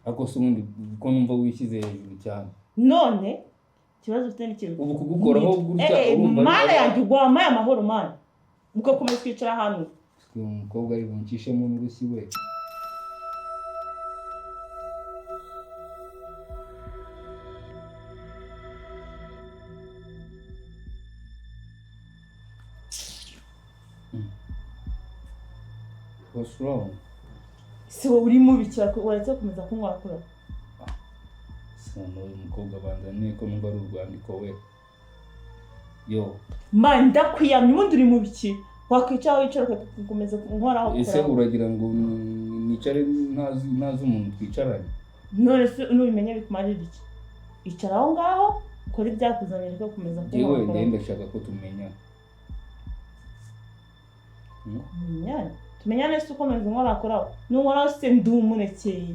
Ariko se ubundi ko numva wishyize hejuru cyane? None ikibazo ufite ni kimwe. Ubu kugukoraho gutya, urumva Mana yanjye, wampaye amahoro mana, ugakomeza kwicara ahantu. Uyu mukobwa ari buncishemo n'urushyi we. What's wrong? Si wowe uri mubi cyane, waretse gukomeza kunkorakora. Sano uyu mukobwa abanza ko numva ari urwandiko we. Yo, Man, ndakwiyamye, ubundi uri mu biki? Wakwicara, wicara ugakomeza kunkoraho. Ese uragira ngo nicare ntazi umuntu twicaranye? None se nubimenya bikumarira iki? Icara aho ngaho ukore ibyakuzanye, reka gukomeza Yewe, kunkorakora. njyewe ndashaka ko tumenya. Tumenyane, tumenyane se ukomeza unkorakoraho? Nunkoraho se ndi umurekeye,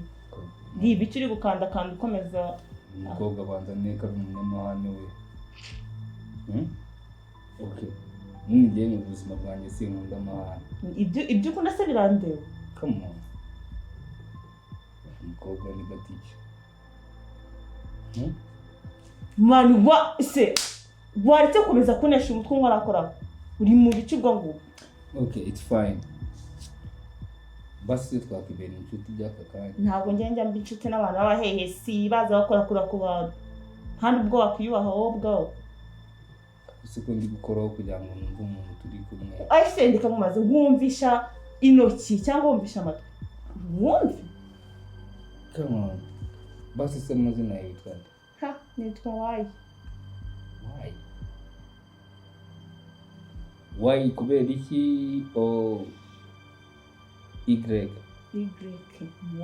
ndi ibiki uri gukandakanda ukomeza? Umukobwa abanza neka ari umunyamahane we. Okay. Nyine njyewe mu buzima bwanjye sinkunda amahane. Ibyo ukunda se birandeba? Come on. Umukobwa ni gatike. Man, wa se waretse gukomeza kunesha umutwe unkorakoraho? Uri mu bice ubwo ngubwo. Okay, it's fine. Basi twakwibera inshuti by'aka kanya. Ntabwo njya mba inshuti n'abantu b'abahehesi baza bakorakora ku bantu, kandi ubwo wakwiyubaha wowe ubwawe. Ese ko ndi gukoraho kugira ngo numve umuntu turi kumwe? Ese ndeka mumaze, wumvisha intoki cyangwa wumvisha amatwi? Wumve. Come on. Basi se amazina yawe yitwa nde? Ha, nitwa Wayi. Why? Why kubera iki o Y? Y,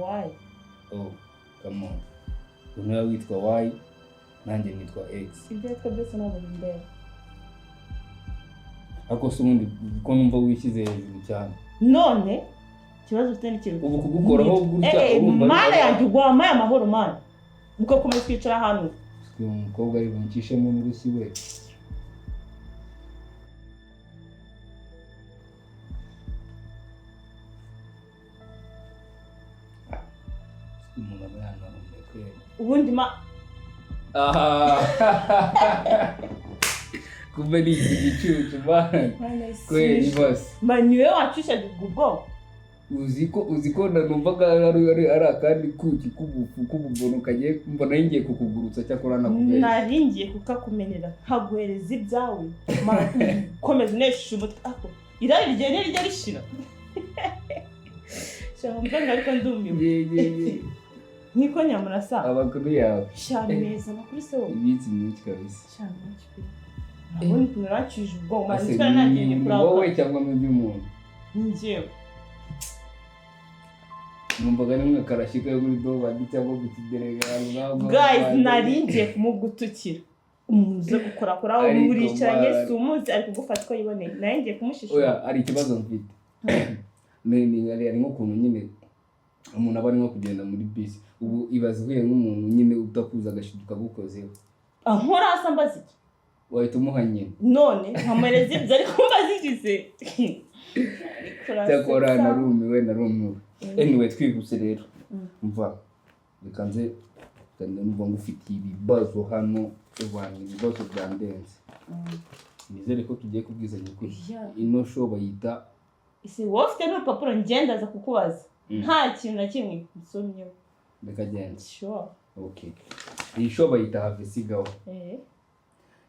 Wayi. Oh, come on. Uyu witwa Y, nanjye nitwa X. Ibyo ariko byose ntabwo bindeba. Ariko se ubundi ko numva wishyize hejuru cyane? None ikibazo ufite ni kimwe. Ubu kugukoraho gutya, urumva Mana yanjye, wampaye amahoro mana, ugakomeza kwicara ahantu. Uyu mukobwa ari buncishemo n'urushyi we. Umuntu aba yanarumye kweri. Ubundi ma Kumbe ni iki gicucu man. Kweri basi. Ma, niwe wacishaga ubwo. Uzi ko numvaga ari akandi kuki k'ubufu k'ububono kagiye, mbona ngiye kukugurutsa, cyakora nakubeshya. Nari ngiye kukakumenera nkaguhereza ibyawe. Ma, komeza unesha umutwe ako irari rigiye nirijya rishira. Shaka mvuga, ariko ndumiwe. Ye ye ye. Niko nyamurasa. Amakuru yawe? Sha, meza. Amakuru se wowe? Iminsi myinshi kabisa. Sha, myinshi pe. Urabona ukuntu nacishije ubwonko? Ese nitwara nagiye ni kuraka. wowe cyangwa n'undi muntu? Ni njyewe. Numvaga ni nka karashika yo muri dobandi cyangwa mu kiderega. Guys, nari ngiye kumugutukira, umuntu uze gukorakoraho. Ariko Muricaranye, man. si umuzi, ari kugufata uko yiboneye. Nari ngiye kumushishura. Oya, hari ikibazo mfite. Ni hari nk'ukuntu nyine umuntu aba arimo kugenda muri bisi, ubu ibaze uhuye nk'umuntu nyine udakuza agashiduka agukozeho. Ankora hasi ambaza iki? Wahita umuha nyine. None nkamuhereza ibyo, ariko mbaza iki se? Ariko Cyakora urasetsa. Narumiwe. Anyway, twihuse rero. Mva reka nze, reka numva ngufitiye ibibazo hano abantu, ibibazo byandenze. Nizere ko tugiye kubwizanya ukuri. Ino show bayita Ese wowe ufite n'urupapuro? Ngenda aza kukubaza, nta kintu na kimwe nsomyeho. Reka genda. Sure. Okay, iyi show bayita Have Sigaho.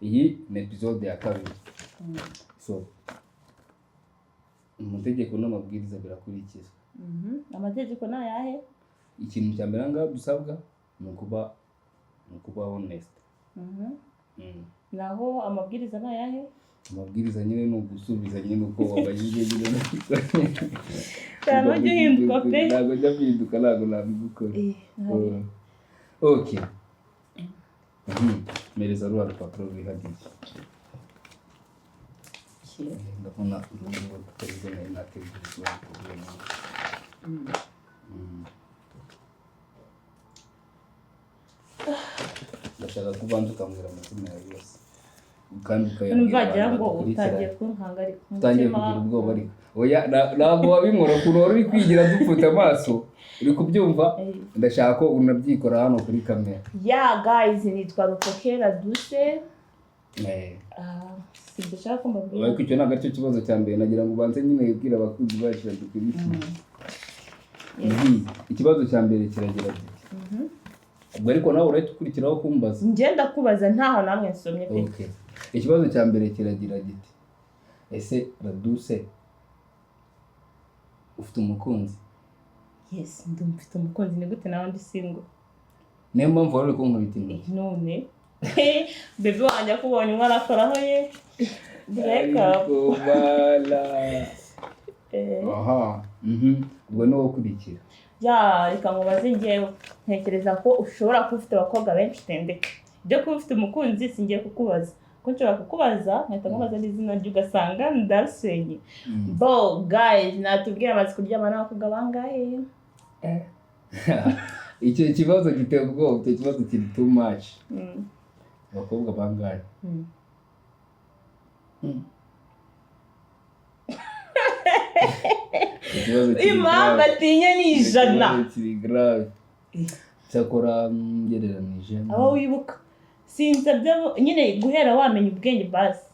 Iyi ni episode ya kabiri. So amategeko n'amabwiriza birakurikizwa. Amategeko ni ayahe? Ikintu cya mbere aha ngaha dusabwa ni ukuba honest. Naho amabwiriza ni ayahe? Amabwiriza nyine ni ugusubiza nyine uko wabajije nyine. Cyane ujya uhinduka pe. Ntabwo njya mpinduka, ntabwo nabigukora. Okay. Mpereza ruriya rupapuro rwihariye. Ndabona urundi rutari rwo nari nateguye. Ndashaka ko ubanza ukambwira amazina yawe yose kandi ukayabwira Numva wagira abantu ngo badukurikiranye. utangiye kunkanga, ariko Utangiye umutima. kugira ubwoba ariko. Oya, ntabwo wabinkora ukuntu wari uri kwigira dupfutse amaso, uri kubyumva. Ndashaka ko unabyikora hano kuri kamera. Yeah guys, nitwa Rupokera Duse. Ah, sibyo ushaka ko mbabwira? Ariko icyo ntabwo aricyo kibazo cya mbere. Nagira ngo ubanze nyine wibwire abakunzi bacu badukurikiye. Ikibazo cya mbere kiragira kiti, ubwo ariko nawe urahita ukurikiraho kumbaza. Njye ndakubaza, ntaho namwe nsomye pe. Okay. Ikibazo cya mbere kiragira giti: ese Raduse, ufite umukunzi? Yes, ndumva mfite umukunzi. Ni gute nawe ndi single? Niyo mpamvu wari uri kunkubita intoki. None bébé wanjye akubonye umwe arakoraho ye break up. Ariko bala. Eh. Aha, ubwo ni wowe ukurikira. Ya, reka nkubaze. Njyewe ntekereza ko ushobora kuba ufite abakobwa benshi tendeka. Ibyo kuba ufite umukunzi singiye kukubaza, ko nshobora kukubaza nkahita nkubaza n'izina rye ugasanga ndarusenye. Bo guys, natubwire, amaze kuryama n'abakobwa bangahe? Icyo kibazo giteye ubwoba, icyo kibazo kiri too much. Abakobwa bangahe? Ikibazo kiri Impamvu grave. atinya ni 100. Ikibazo kiri grave. Cyakora ngereranije Abo wibuka, sinsabye nyine guhera wamenya ubwenge basi,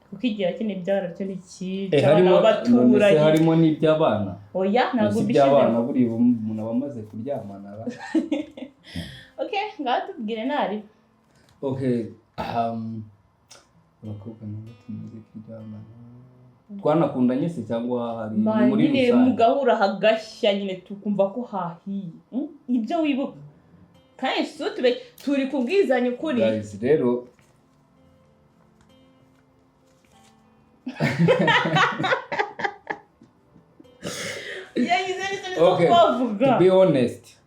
kuko igihe kino ibyara cyo ni cyica abana Harimo none se b'abaturanyi. Harimo n'iby'abana? Oya, ntabwo Si iby'abana. mbishizemo. Buriya umuntu aba amaze kuryamana ra. Okay, ngaho tubwire ntari. Okay, abakobwa nabo tumaze kuryamana twanakundanye se, cyangwa hari ni muri Nyine rusange? Mugahura hagashya nyine, tukumva ko hahiye. Ibyo wibuka kandi si tube turi kubwizanya ukuri. Guys, rero Yagize n'isoni zo Okay, kubavuga. to be honest,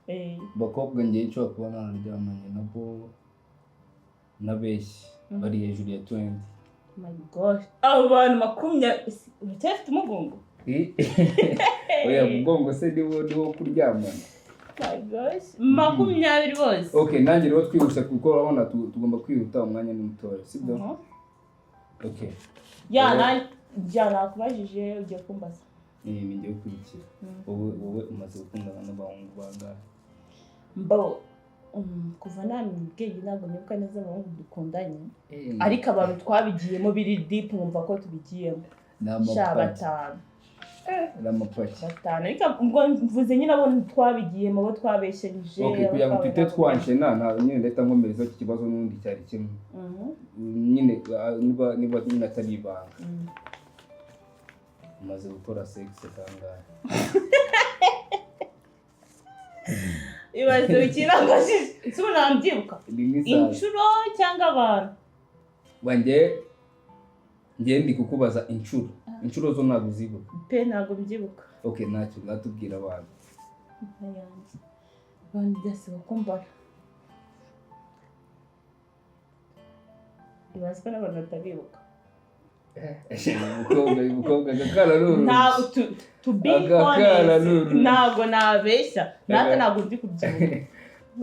abakobwa ngewe nshobora kuba nararyamanye nabo nabeshyi bari hejuru ya 20. My gosh, abo bantu 20, uracyafite umugongo? Oya, mugongo se niwo kuryamana? My gosh, 20 bose? Okay, nanjye rero twihuse kuko urabona tugomba kwihuta, umwanya ni mutoya, sibyo? Mhm. Okay. Ya, ya, nakubajije, ugiye kumbaza. Ni ngiye gukurikira. Wowe umaze gukundana n'abahungu bangahe? Mbo kuva namenya ubwenge ntabwo nibuka neza abahungu dukundanye, ariko abantu twabigiyemo biri deep, nkumva ko tubigiyemo Ni sha amapaki. Batanu. Ni amapaki. Batanu, ariko ubwo mvuze nyine abo twabigiyemo, abo twabesheje, Okay, abo kugira ngo twabaye tuhite nabo. twanshena, nta nyine ndahita nkomereza iki kibazo n'ubundi cyari kimwe. Nyine niba nyine atari ibanga, umaze gukora sex kangahe? Ibaze ukirangajije, si ubu nabyibuka. Ni nk'isaha. Inshuro cyangwa abantu? Wanjye ngiye ndi kukubaza inshuro. Inshuro zo ntabwo uzibuka? Pe, ntabwo mbyibuka. Okay, ntacyo, natubwira abantu. Yanjye abantu byasaba ko mbara. Ibaze ko n'abantu batabibuka. Uyu mukobwa agakara ni urugi. Ntabwo to be Agakara honest, ni urugi. ntabwo nabeshya natwe, ntabwo ndi kubyibuka.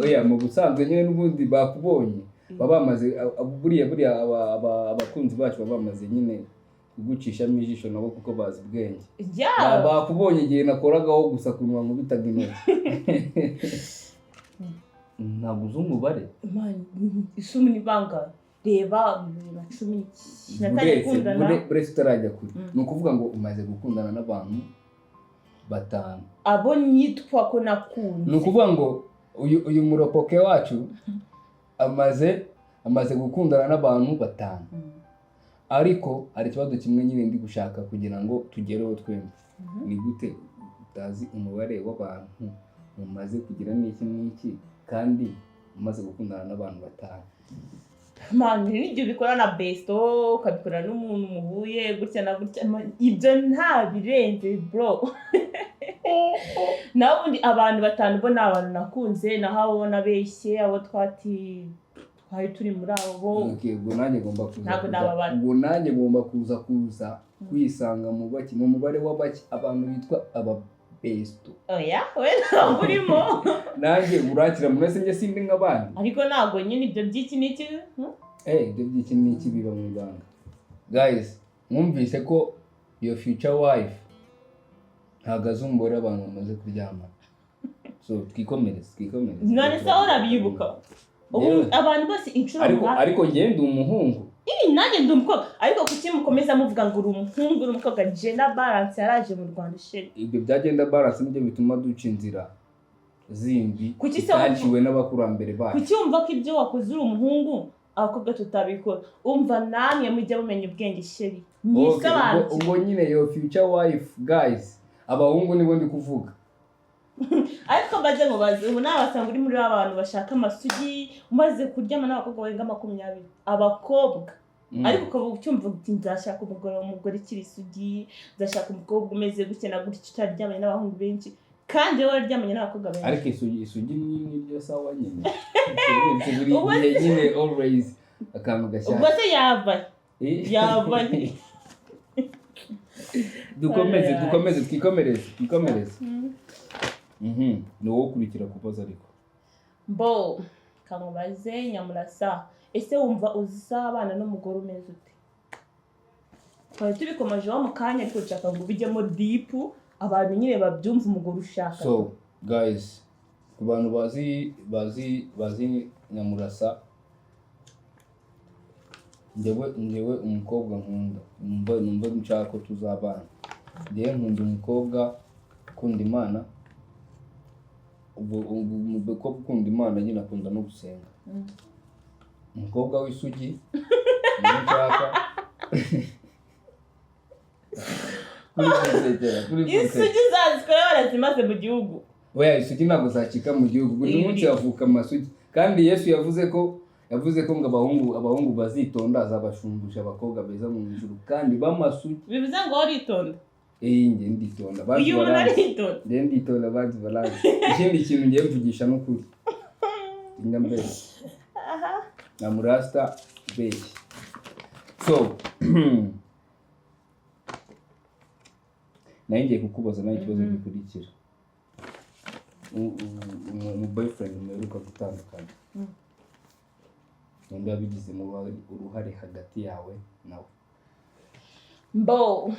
Oya, mu busanzwe nyine n'ubundi bakubonye baba bamaze buriya abakunzi bacu baba bamaze nyine kugucishamo ijisho nabo kuko bazi ubwenge. Bakubonye igihe nakoragaho gusa ku munwa nkubitaga intoki. Ntabwo uzi umubare? Man, isumu ni bangahe? Reba, 2010 natangiye Buretse gukundana. Buretse utarajya kure, ni ukuvuga ngo umaze gukundana n'abantu batanu. Abo nitwa ko nakunze. Ni ukuvuga ngo uyu muropoke wacu amaze gukundana n'abantu batanu. Ariko hari ikibazo kimwe nyine ndi gushaka kugira ngo tugereho twembi. Ni gute utazi umubare w'abantu mumaze kugira n'iki n'iki kandi umaze gukundana n'abantu batanu? Man, n'igihe ubikora na besto, ukabikora n'umuntu muhuye gutya na gutya. Man, ibyo nta birenze bro. Naho ubundi abantu batanu bo ni abantu nakunze, naho abo nabeshye, abo twari turi muri abo bo. Okay, ubwo nanjye ngomba kuza Ntabwo nababara. Ubwo nanjye ngomba kuza kwisanga mu baki, mu mubare w'abaki, abantu bitwa aba besto. Oya, we ntabwo urimo. Nanjye urakira muri wese, njye sindi nk'abandi. Ariko ntabwo nyine ibyo by'iki n'iki, Ibyo by'iki n'iki biba mu ibanga. Guys, mwumvise ko your future wife Ntabwo azi umubare w'abantu bamaze kuryamana. So twikomereze, twikomereze. None se wowe urabibuka ubu? Yewe. Abantu bose inshuro Ariko ariko njyewe ndi umuhungu. Nanjye ndi umukobwa, ariko kuki mukomeza muvuga ngo uri umuhungu, uri umukobwa? Gender balance yaraje mu Rwanda, chéri. Ibyo bya gender balance nibyo bituma duca inzira zindi Kuki se wumva- zitaciwe n'abakurambere bacu. Kuki wumva ko ibyo wakoze uri umuhungu abakobwa tutabikora? Umva, namwe mujye mumenya ubwenge, chéri. Okay, ubwo, Mwisobanukirwe. ubwo nyine your future wife, guys, abahungu nibo ndi kuvuga. Ariko mbaze ngo baze ubu nawe wasanga uri muri ba bantu bashaka amasugi, umaze kuryama n'abakobwa barenga 20, abakobwa. Ariko ukaba ucyumva uti: "Nzashaka umugore ukiri isugi, nzashaka umukobwa umeze gutya na gutya," utaryamanye n'abahungu benshi kandi wowe wararyamanye n'abakobwa benshi. Ariko isugi ni niryo sawa nyine. Buri Ubwo gihe nyine always akantu Ubwo gashyashya. se yava yava? Dukomeze. Alright. Dukomeze, twikomereze, twikomereze. Ni wowe ukurikira kubaza ariko. Mbo kamubaze Nyamurasa, ese wumva uzabana n'umugore umeze ute? Twari tubikomejeho mu kanya, ariko nshaka ngo ubijyemo deep, abantu nyine babyumve, umugore ushaka. So guys, ku bantu bazi Nyamurasa, njyewe umukobwa nkunda, numva nshaka ko tuzabana, njyewe nkunda umukobwa ukunda Imana. Ubwo umukobwa ukunda Imana nyine akunda no gusenga. Umukobwa w'isugi niwe nshaka. Kuri kunsekera, kuri kunsekera. Isugi zazikora barazimaze mu gihugu. Oya, isugi ntabwo zacika mu gihugu. Buri munsi havuka amasugi, kandi Yesu yavuze ko ngo abahungu bazitonda azabashumbusha abakobwa beza mu ijuru kandi b'amasugi. Bivuze ngo waritonda? Eh, njye nditonda, banzi Uyu muntu baranzi. aritonda. Njye nditonda, banzi baranzi. Ikindi kintu, ngiye mvugisha n'ukuri, njya mbere na murasta beshya. So nayo ngiye kukubaza nawe ikibazo gikurikira. Umu boyfriend muheruka gutandukana, ninde wabigizemo uruhare hagati yawe nawe? Mbo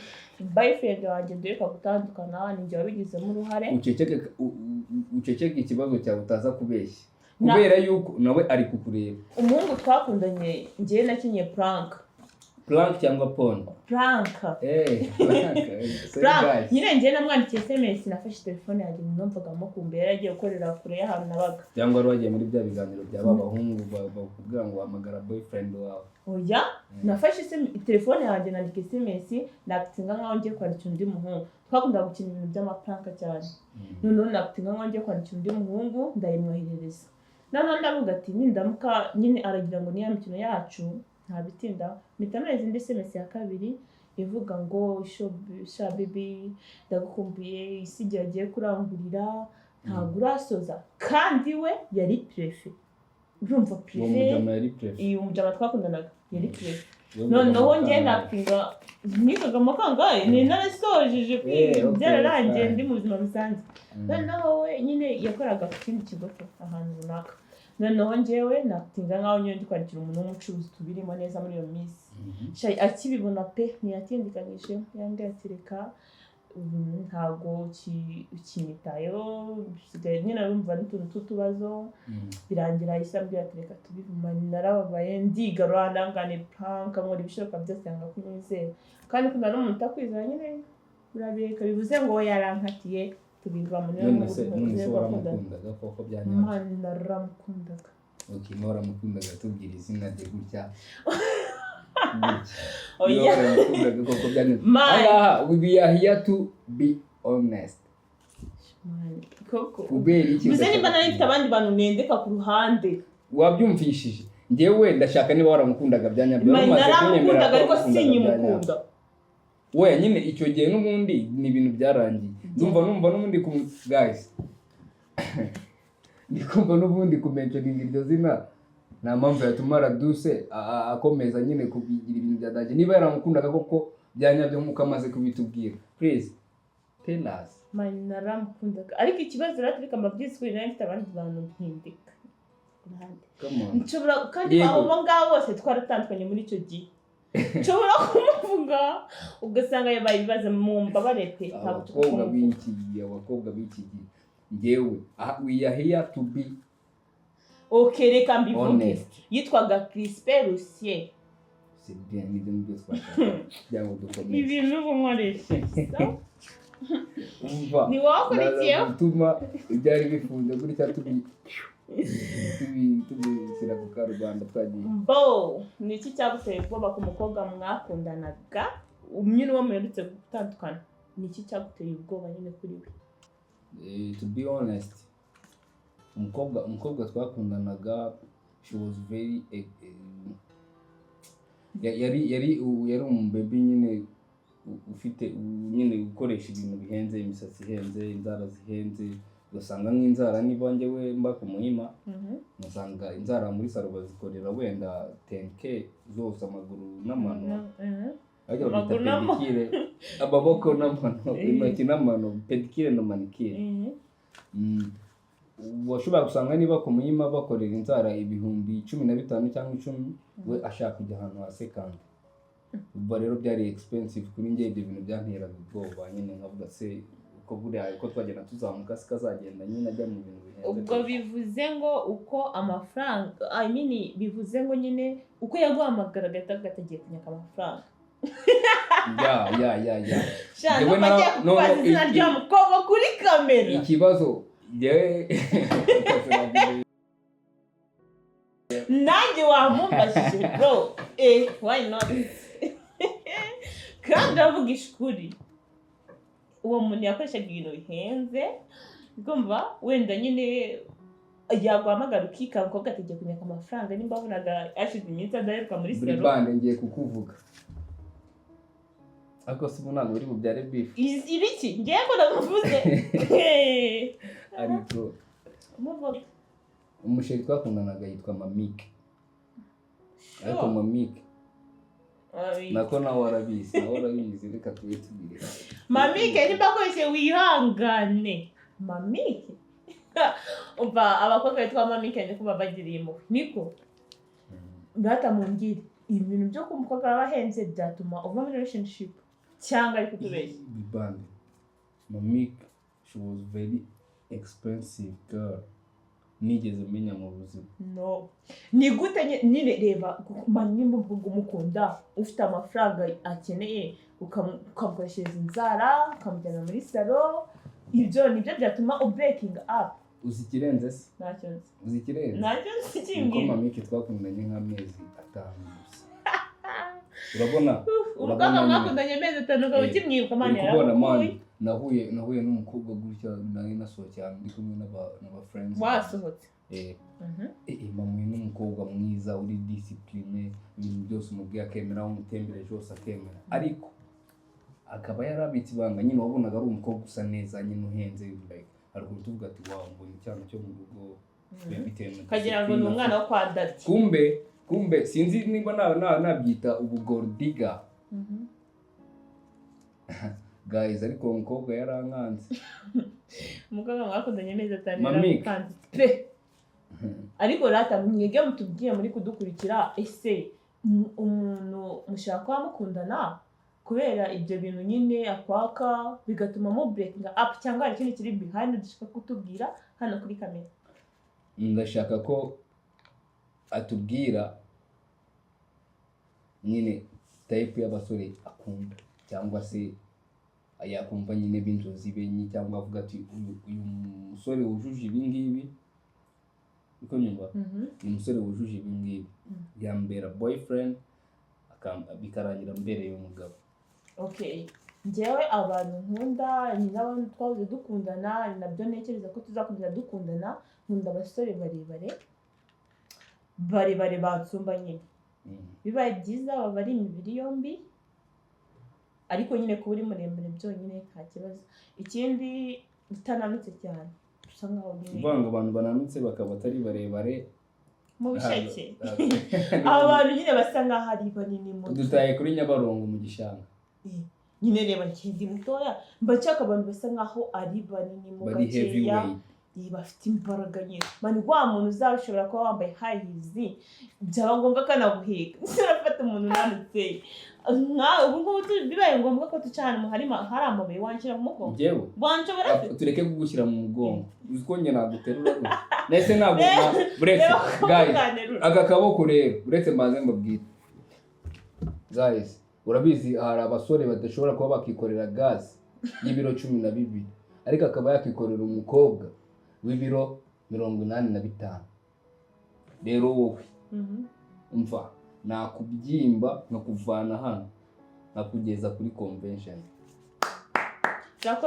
boyfriend wanjye duheruka gutandukana, ni njye wabigizemo uruhare. Uceceke, uceceke ikibazo cyawe, utaza kubeshya, kubera yuko nawe ari kukureba. Umuhungu twakundanye, njyewe nakinye prank. Prank cyangwa porn? Prank. Eh, prank. Sorry, Prank. guys. Nyine njyewe namwandikiye SMS, nafashe telefone yanjye, numvaga mukumbuye, yari agiye gukorera kure y'ahantu nabaga. Cyangwa wari wagiye muri bya biganiro bya ba bahungu bakubwira ngo hamagara boyfriend wawe? Oya, nafashe telefone yanjye, nandika SMS, nakitinga nkaho ngiye kwandikira undi muhungu. Twakundaga gukina ibintu by'amaprank cyane. Noneho nakitinga nkaho ngiye kwandikira undi muhungu, ndayimwoherereza. Noneho ndavuga ati: "Nindamuka nyine aragira ngo niya mikino yacu ntabitinda." Mpita nohereza indi SMS ya kabiri ivuga ngo: "Sha baby, ndagukumbuye, isi igihe agiye kurangurira ntabwo urasoza." Kandi we yari préfet, urumva? Uwo Préfet. mujama yari préfet? Iyi mujama twakundanaga yari préfet. Wowe Noneho mujama njye kangahe? nakiga, nigaga mu kangahe, ni narasojeje kwiga. Eh, okay, Byararangiye, fine. ndi mu buzima busanzwe. Noneho we nyine yakoraga ku kindi kigo cyo ahantu runaka. Noneho njyewe nakitinga nkaho nyine ndi kwandikira umuntu w'umucuruzi tubirimo neza muri iyo minsi. Sha, akibibona pe, ntiyatindikanyije, yambwiye ati: "Reka, ntabwo ukinyitayeho, usigaye nyine urumva n'utuntu tw'utubazo." Birangira ahise ambwira ati: "Reka tubivumane." Narababaye, ndigarura, ndangane prank, nkora ibishoboka byose yanga kunyizera. Kandi ukundana n'umuntu utakwizera nyine urabireka. Bivuze ngo we yarankatiye, tubivamo. Niyo None se mpamvu twakundana. waramukundaga koko bya nyabyo? Mana, naramukundaga. Okay, niba waramukundaga, tubwira izina rye gutya gutya. Oya. Niba waramukundaga koko bya nyabyo. Man. Ahangaha we are here to be honest. Man, koko. Kubera iki? Bivuze nimba nari mfite abandi bantu nendeka ku ruhande. Wabyumvishije? Njyewe ndashaka niba waramukundaga bya nyabyo. Man, Wari umaze kunyemerera naramukundaga, ko ariko wamukundaga bya nyabyo. sinyimukunda. We nyine icyo gihe n'ubundi ni ibintu byarangiye. Ndumva n'ubundi ku guys, ndi kumva n'ubundi kumentioninga iryo zina nta mpamvu yatuma Raduse akomeza nyine kubigira ibintu bya danger. Niba yaramukundaga koko bya nyabyo nk'uko amaze kubitubwira, please tell us. Man, naramukundaga, ariko ikibazo rero, reka mbabwize ukuri, nari mfite abandi bantu mpindika ku ruhande. Come on. Nshobora kandi Yego. abo ngabo bose twaratandukanye muri icyo gihe. Nshobora kumuvuga ugasanga yabaye ibibazo. Mu mbabare pe, ntabwo turi Abakobwa kumuvuga. b'iki gihe, abakobwa b'iki gihe, njyewe ah, we are here to be Ok, reka mbivuge. honest. Yitwaga Crispin Lucier. C'est bien, nibyo nibyo twashaka kugira ngo dukomeze. Ibintu ubu nkoresheje. Umva, Ni wowe ukurikiyeho. ndaza gutuma ibyari bifunze gutya tubishyira ku karubanda, twagiye. Bo, ni iki cyaguteye ubwoba ku mukobwa mwakundanaga nyine, uwo muherutse gutandukana? Ni iki cyaguteye ubwoba nyine kuri we? To be honest, umukobwa twakundanaga, she was very yari umubaby nyine ufite nyine ukoresha ibintu bihenze, imisatsi ihenze, inzara zihenze. Ugasanga nk'inzara, niba njyewe mba ku Muhima, ugasanga inzara muri salon bazikorera wenda 10K zose, amaguru n'amano. Ariko babyita Amaguru n'amano. Pedicure, amaboko n'amano, intoki n'amano, pedicure na manicure. Washobora gusanga niba ku Muhima bakorera inzara 15,000 cyangwa 10, we ashaka kujya ahantu ha 50. Ubwo rero byari expensive kuri njye. Ibyo bintu byanteraga ubwoba nyine, nkavuga se uko buriya uko twagenda tuzamuka siko azagenda nyine ajya mu bintu bihenze. Ubwo bivuze ngo uko amafaranga, I mean, bivuze ngo nyine uko yaguhamagaraga ahita avuga ati agiye kunyaka amafaranga. Ya. Sha, Njyewe numva agiye kukubaza no, izina ry'uwo mukobwa kuri kamera. Ikibazo njyewe Nanjye wamumbajije, bro, why not? Kandi uravugisha ukuri, uwo muntu yakoreshaga ibintu bihenze. Ugomba wenda nyine yaguhamagara ukikanga, umukobwa ategeka kunyaka amafaranga, nimba wabonaga hashize iminsi adaheruka muri Buri salon. Bande ngiye kukuvuga, ariko si ubu, ntabwo biri bubyare beef. Ibiki? Ngiye ko namuvuze. Ariko Umuvuga. Umuchéri twakundanaga yitwa Mamike, ariko Mamike nako nawe arabizi, nawe arabizi, reka tube tubireka. Mamike, nimba akoreshe wihangane, Mamike. Umva, abakobwa bitwa Mamike ndi kuba bagiriye impuhwe, niko batamumbwira ibintu byo ku mukobwa aba ahenze byatuma uva muri relationship, cyangwa ari kutubeshya? Bibande, Mamike, she was very expensive girl nigeze menya mu buzima. No, ni gute nyine reba nimba umukobwa umukunda ufite amafaranga akeneye, ukamukoreshereza inzara, ukamujyana muri salon, ibyo nibyo byatuma ubreaking up? Uzi ikirenze se? Ntacyo nzi. Uzi ikirenze? Ntacyo nzi. Nuko Kimbwira. Mamike twakundanye nk'amezi 5 gusa, urabona? Umukobwa Urabona nyine. mwakundanye amezi 5 ukaba ukimwibuka, man? Uri kubona, man? Yaragukuye. Nahuye n'umukobwa gutya, nari nasohokeye ahantu ndi kumwe n'aba friends. Wasohotse? Eh. Mamuye n'umukobwa mwiza uri discipline, ibintu byose umubwiye akemera, aho umutembereje hose akemera, ariko akaba yarabitse ibanga nyine. Wabonaga ari umukobwa usa neza nyine, uhenze, like hari ukuntu tuvuga ati: "Wow, mbonye icyana cyo mu rugo," bitewe na Ukagira ngo ni discipline umwana afite. wo kwa daddy. Kumbe sinzi niba nabyita ubugold digger, guys, ariko uwo mukobwa yarankanze. Umukobwa mwakundanye amezi 5 Mamike. yaragukanze pe. Ariko rata mwige mutubwiye muri kudukurikira, ese umuntu mushaka kuba mukundana kubera ibyo bintu nyine akwaka bigatuma mu breaking up, cyangwa hari ikindi kiri behind dushaka kutubwira hano kuri kamera? Ndashaka ko atubwira nyine type y'abasore akunda, cyangwa se yakumva nyine b'inzozi be cyangwa avuga ati uyu musore wujuje ibi ngibi, uko nyumva, uyu musore wujuje ibi ngibi yambera boyfriend, bikarangira mbereye umugabo. Okay, njyewe abantu nkunda ni n'abantu twahoze dukundana, ni nabyo ntekereza ko tuzakomeza dukundana. Nkunda abasore barebare, barebare bansumba nyine. Bibaye byiza baba ari imibiri yombi, ariko nyine kuba uri muremure byonyine nta kibazo. Ikindi, utananutse cyane, usa nkaho nyine Kuvuga ngo abantu bananutse bakaba atari barebare. Mu bisheke. Ntabwo- Abantu nyine basa nkaho ari banini mu Udutaye kuri Nyabarongo mu gishanga. Nyine reba, ndi mutoya, mba nshaka abantu basa nkaho ari banini mu Bari gakeya. heavyweight. Iyi bafite imbaraga nyine, man. Wa muntu uzaba ushobora kuba wambaye high heels, byaba ngombwa akanaguheka. Urafata umuntu unanutse nkawe ubu ngubu, bibaye ngombwa ko tuca ahantu hari amabuye, wanshyira mu mugongo? Njyewe? Wanshobora se? Tureke kugushyira mu mugongo. Uzi ko njye naguterura gutya? Nese ntabwo buretse Reba ko guys, muganirura. Aka kaboko rero, uretse mbanze mbabwire, guys, urabizi hari abasore badashobora kuba bakikorera gazi y'ibiro 12, ariko akaba yakikorera umukobwa w'ibiro 85. Rero wowe, umva, nakubyimba nkakuvana hano nkakugeza kuri Convention.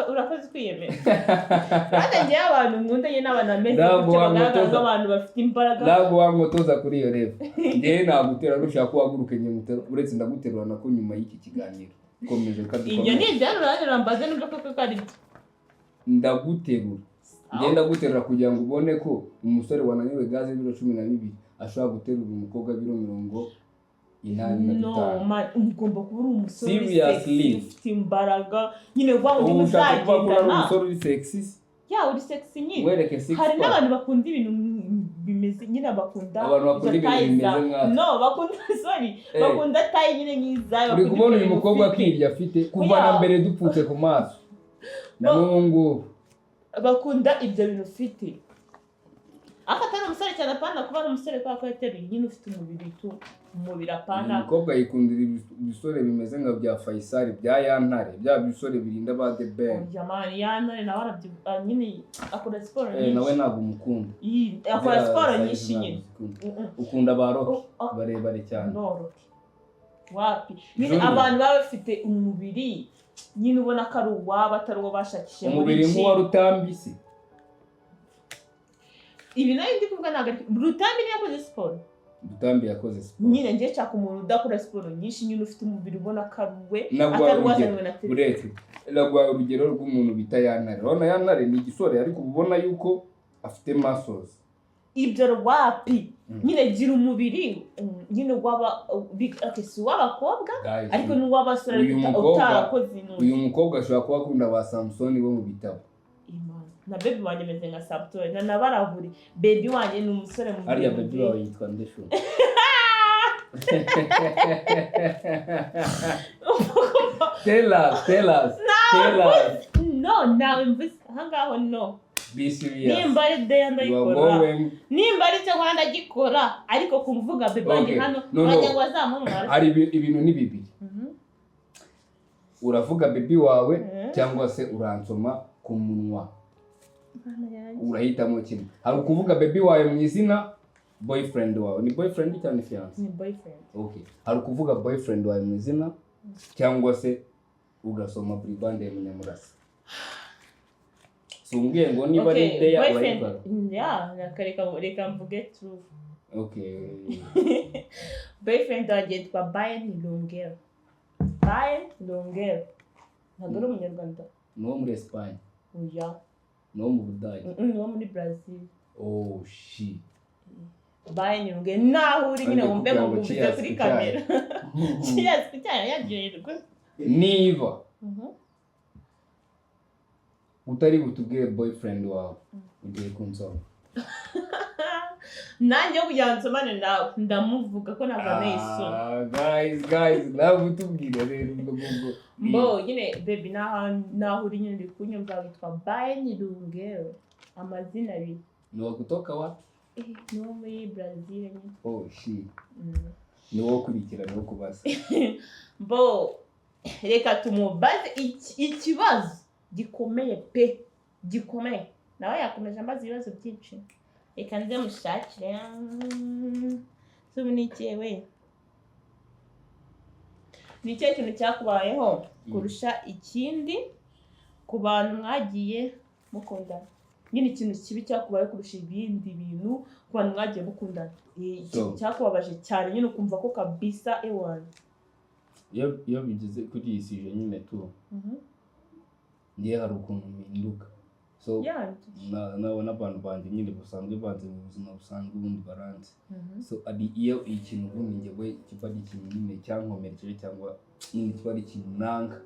Urakoze kwiyemera. Kandi njyewe abantu nkunda nyine n'abantu bameze Ntabwo gutya, bagaragara wankotoza. nk'abantu bafite imbaraga. Ntabwo wankotoza kuri iyo level. Njyewe nagutera, nushaka uhaguruke njye ngutera. Uretse ndaguterura nako nyuma y'iki kiganiro. Komeza. Ibyo ni kadukomeze. ibyanyu, uranyirambaze nubwo koko ko ari byo. Ndaguterura, njye ndaguterura kugira ngo ubone ko umusore wananiwe gaze y'ibiro 12 ashobora guterura umukobwa w'ibiro mirongo inani na No bitanu. man, ugomba kuba uri umusore uri Seriously. sexy, ufite imbaraga nyine, wa wundi Ubu ushaka kuvuga ko uri muzagendana. umusore uri sexy? Ya, uri sexy nyine. Wereke six Hari pack. n'abantu bakunda ibintu bimeze nyine, bakunda Abantu bakunda izo ibintu taille bimeze zawe. nkatwe. No, bakunda, sorry, Eh. bakunda taille nyine nk'izawe. Uri Bakunda kubona ibyo uyu mukobwa bintu ufite. akirya afite kuva Oya. na mbere dupfutse ku maso na n'ubu ngubu. Bakunda ibyo bintu ufite, ariko atari umusore cyane. Apana kuba ari umusore kubera ko yateruye nyine, ufite umubiri tu, umubiri Uyu apana. mukobwa yikundira ibisore bimeze nka bya Faisal, bya Yantare, bya bisore birinda ba The Ben. Oya man, yantare nawe arabyibuha nyine, akora siporo Eh, nawe nyinshi. Ntabwo umukunda. Akora Ziriya siporo size nyinshi ntabwo nyine. uzikunda. Mm-mm. Ukunda ba Rocky Oh, oh. barebare cyane. Ndoroke wapi nyine. Junior. Abantu baba bafite umubiri nyine ubona ko ari uwabo, atari uwo bashakishije muri Umubiri gym. nk'uwa Rutambi se? Ibi nayo ndi kuvuga ntabwo ari Rutambi niyo yakoze siporo. Rutambi yakoze siporo. Nyine njye nshaka umuntu udakora siporo nyinshi nyine, ufite umubiri ubona ko ari uwe, Naguhaye atari urugero. uwazanywe na telefone. Uretse naguhaye urugero rw'umuntu bita Yantare. Urabona Yantare ni igisore, ariko uba ubona yuko afite muscles. Ibyo wapi. Nyine gira umubiri nyine w'aba okay, si uw'abakobwa, Guys, ariko ni uw'abasore, uyu ariko utarakoze intuzi. Uyu mukobwa ashobora kuba akunda ba Samusoni bo mu bitabo. Imana. Na baby wanjye ameze nka Samusoni na nabarahuri. Baby wanjye ni umusore mu Harya mubiri. baby wawe yitwa nde shu? Tell us, tell us, tell us. No, nawe mvuze ahangaho, no. Be serious. Nimba ari deya You are ndayikora. going. Nimba ari cyo nkora ndagikora, ariko kumvuga baby wanjye Okay. hano, No, no. wagira ngo bazamumwara. Hari ibintu ni bibiri: uravuga baby wawe cyangwa se uransoma ku munwa. Urahitamo kimwe. Hari ukuvuga baby wawe mu izina, boyfriend wawe, ni boyfriend cyangwa ni fiance? Ni boyfriend. Okay, hari ukuvuga boyfriend wawe mu izina cyangwa se ugasoma buri bande ya Munyamurasa. Si umbwiye ngo niba ari Okay, deya boyfriend. urayikora? Ya, reka mvuge true. Okay. Boyfriend wanjye yitwa Brian Longero. Brian Longero ntabwo ari umunyarwanda. Ni uwo muri Espagne? Oya. Ni uwo mu Budage? Ni uwo muri Brazil. Oh shit. Brian Longero, naho uri nyine Ariko wumve kugira ngo ngo nguvuze cheers kuri ku kamera. Cheers ku cyayi, yaryoherwa. Niba utari butubwire boyfriend wawe, ugiye kunsoma. Nanjye kugira ngo nsomane nawe, ndamuvuga ko ntabwo anteye isoni. Ah, guys, guys, nawe utubwire rero ubwo ngubwo. Mbo nyine baby, naho uri nyine uri kunyumva, witwa Brian Longero, amazina abiri. Ni uwa kutoka wapi? Eh, ni uwo muri Brazil nyine. Oh shit. Ni wowe ukurikira, ni wowe kubaza. Mbo reka tumubaze ikibazo gikomeye pe, gikomeye. Nawe yakomeje ambaza ibibazo byinshi, reka nze mushakire. Subu ni ikihe we, ni ikihe kintu cyakubayeho kurusha ikindi ku bantu mwagiye mukundana? Nyine ikintu kibi cyakubayeho kurusha ibindi bintu ku bantu mwagiye mukundana. Ikintu cyakubabaje cyane nyine, ukumva ko kabisa ewana. Iyo bigeze kuri iyi sujet nyine tu, ngiye hari ukuntu mpinduka, so nabona abantu banjye nyine basanzwe banze mu buzima busanzwe, ubundi baranze. So ari iyo ikintu ubundi njyewe kiba ari ikintu nyine cyankomerekeje, cyangwa nyine kiba ari ikintu nanga,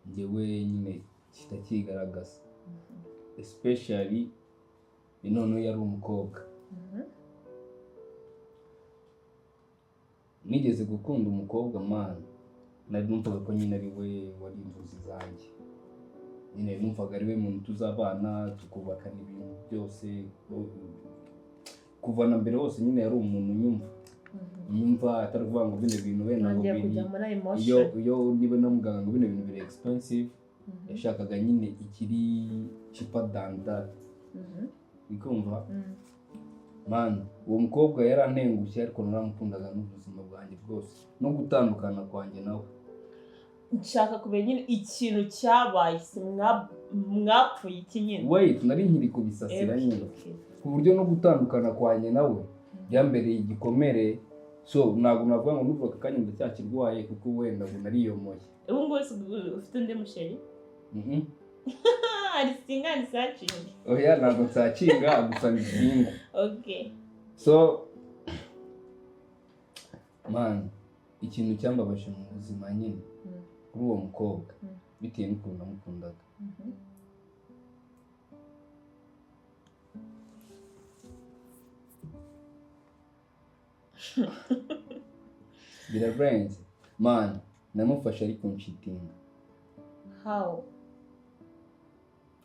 njyewe nyine kitakigaragaza, especially Noneho yari umukobwa. Nigeze gukunda umukobwa, man. Nari numvaga ko nyine ari we wari inzozi zanjye, nyine numvaga ari we muntu tuzabana, tukubakana ibintu byose. Kuva na mbere hose nyine yari umuntu unyumva, atari ukuvuga ngo bino bintu wenda ngo Ntangiye biri kujya muri iyo emotion. Iyo niba namuganga ngo bino bintu biri expensive, yashakaga nyine ikiri cheaper than that. Ukumva, man, uwo mukobwa yarantengushye, ariko naramukundaga n'ubuzima bwanjye bwose, no gutandukana kwanjye nawe. Nshaka kumenya nyine ikintu cyabaye, se mwapfuye iki nyine? Wait, nari nkiri kubisasira nyine, ku buryo no gutandukana kwanjye nawe byambereye igikomere. So ntabwo navuga ngo n'ubu aka kanya ndacyakirwaye, kuko wenda ngo nariyomoye. Ubu ngubu se ufite undi muchéri? Mhm. Ari single and searching? Oya, ntabwo nsearchinga, gusa ni single. So man, ikintu cyambabaje mu buzima nyine kuri uwo mukobwa, bitewe n'ukuntu namukundaga, birarenze, man. Namufashe ariko ncheatinga. How?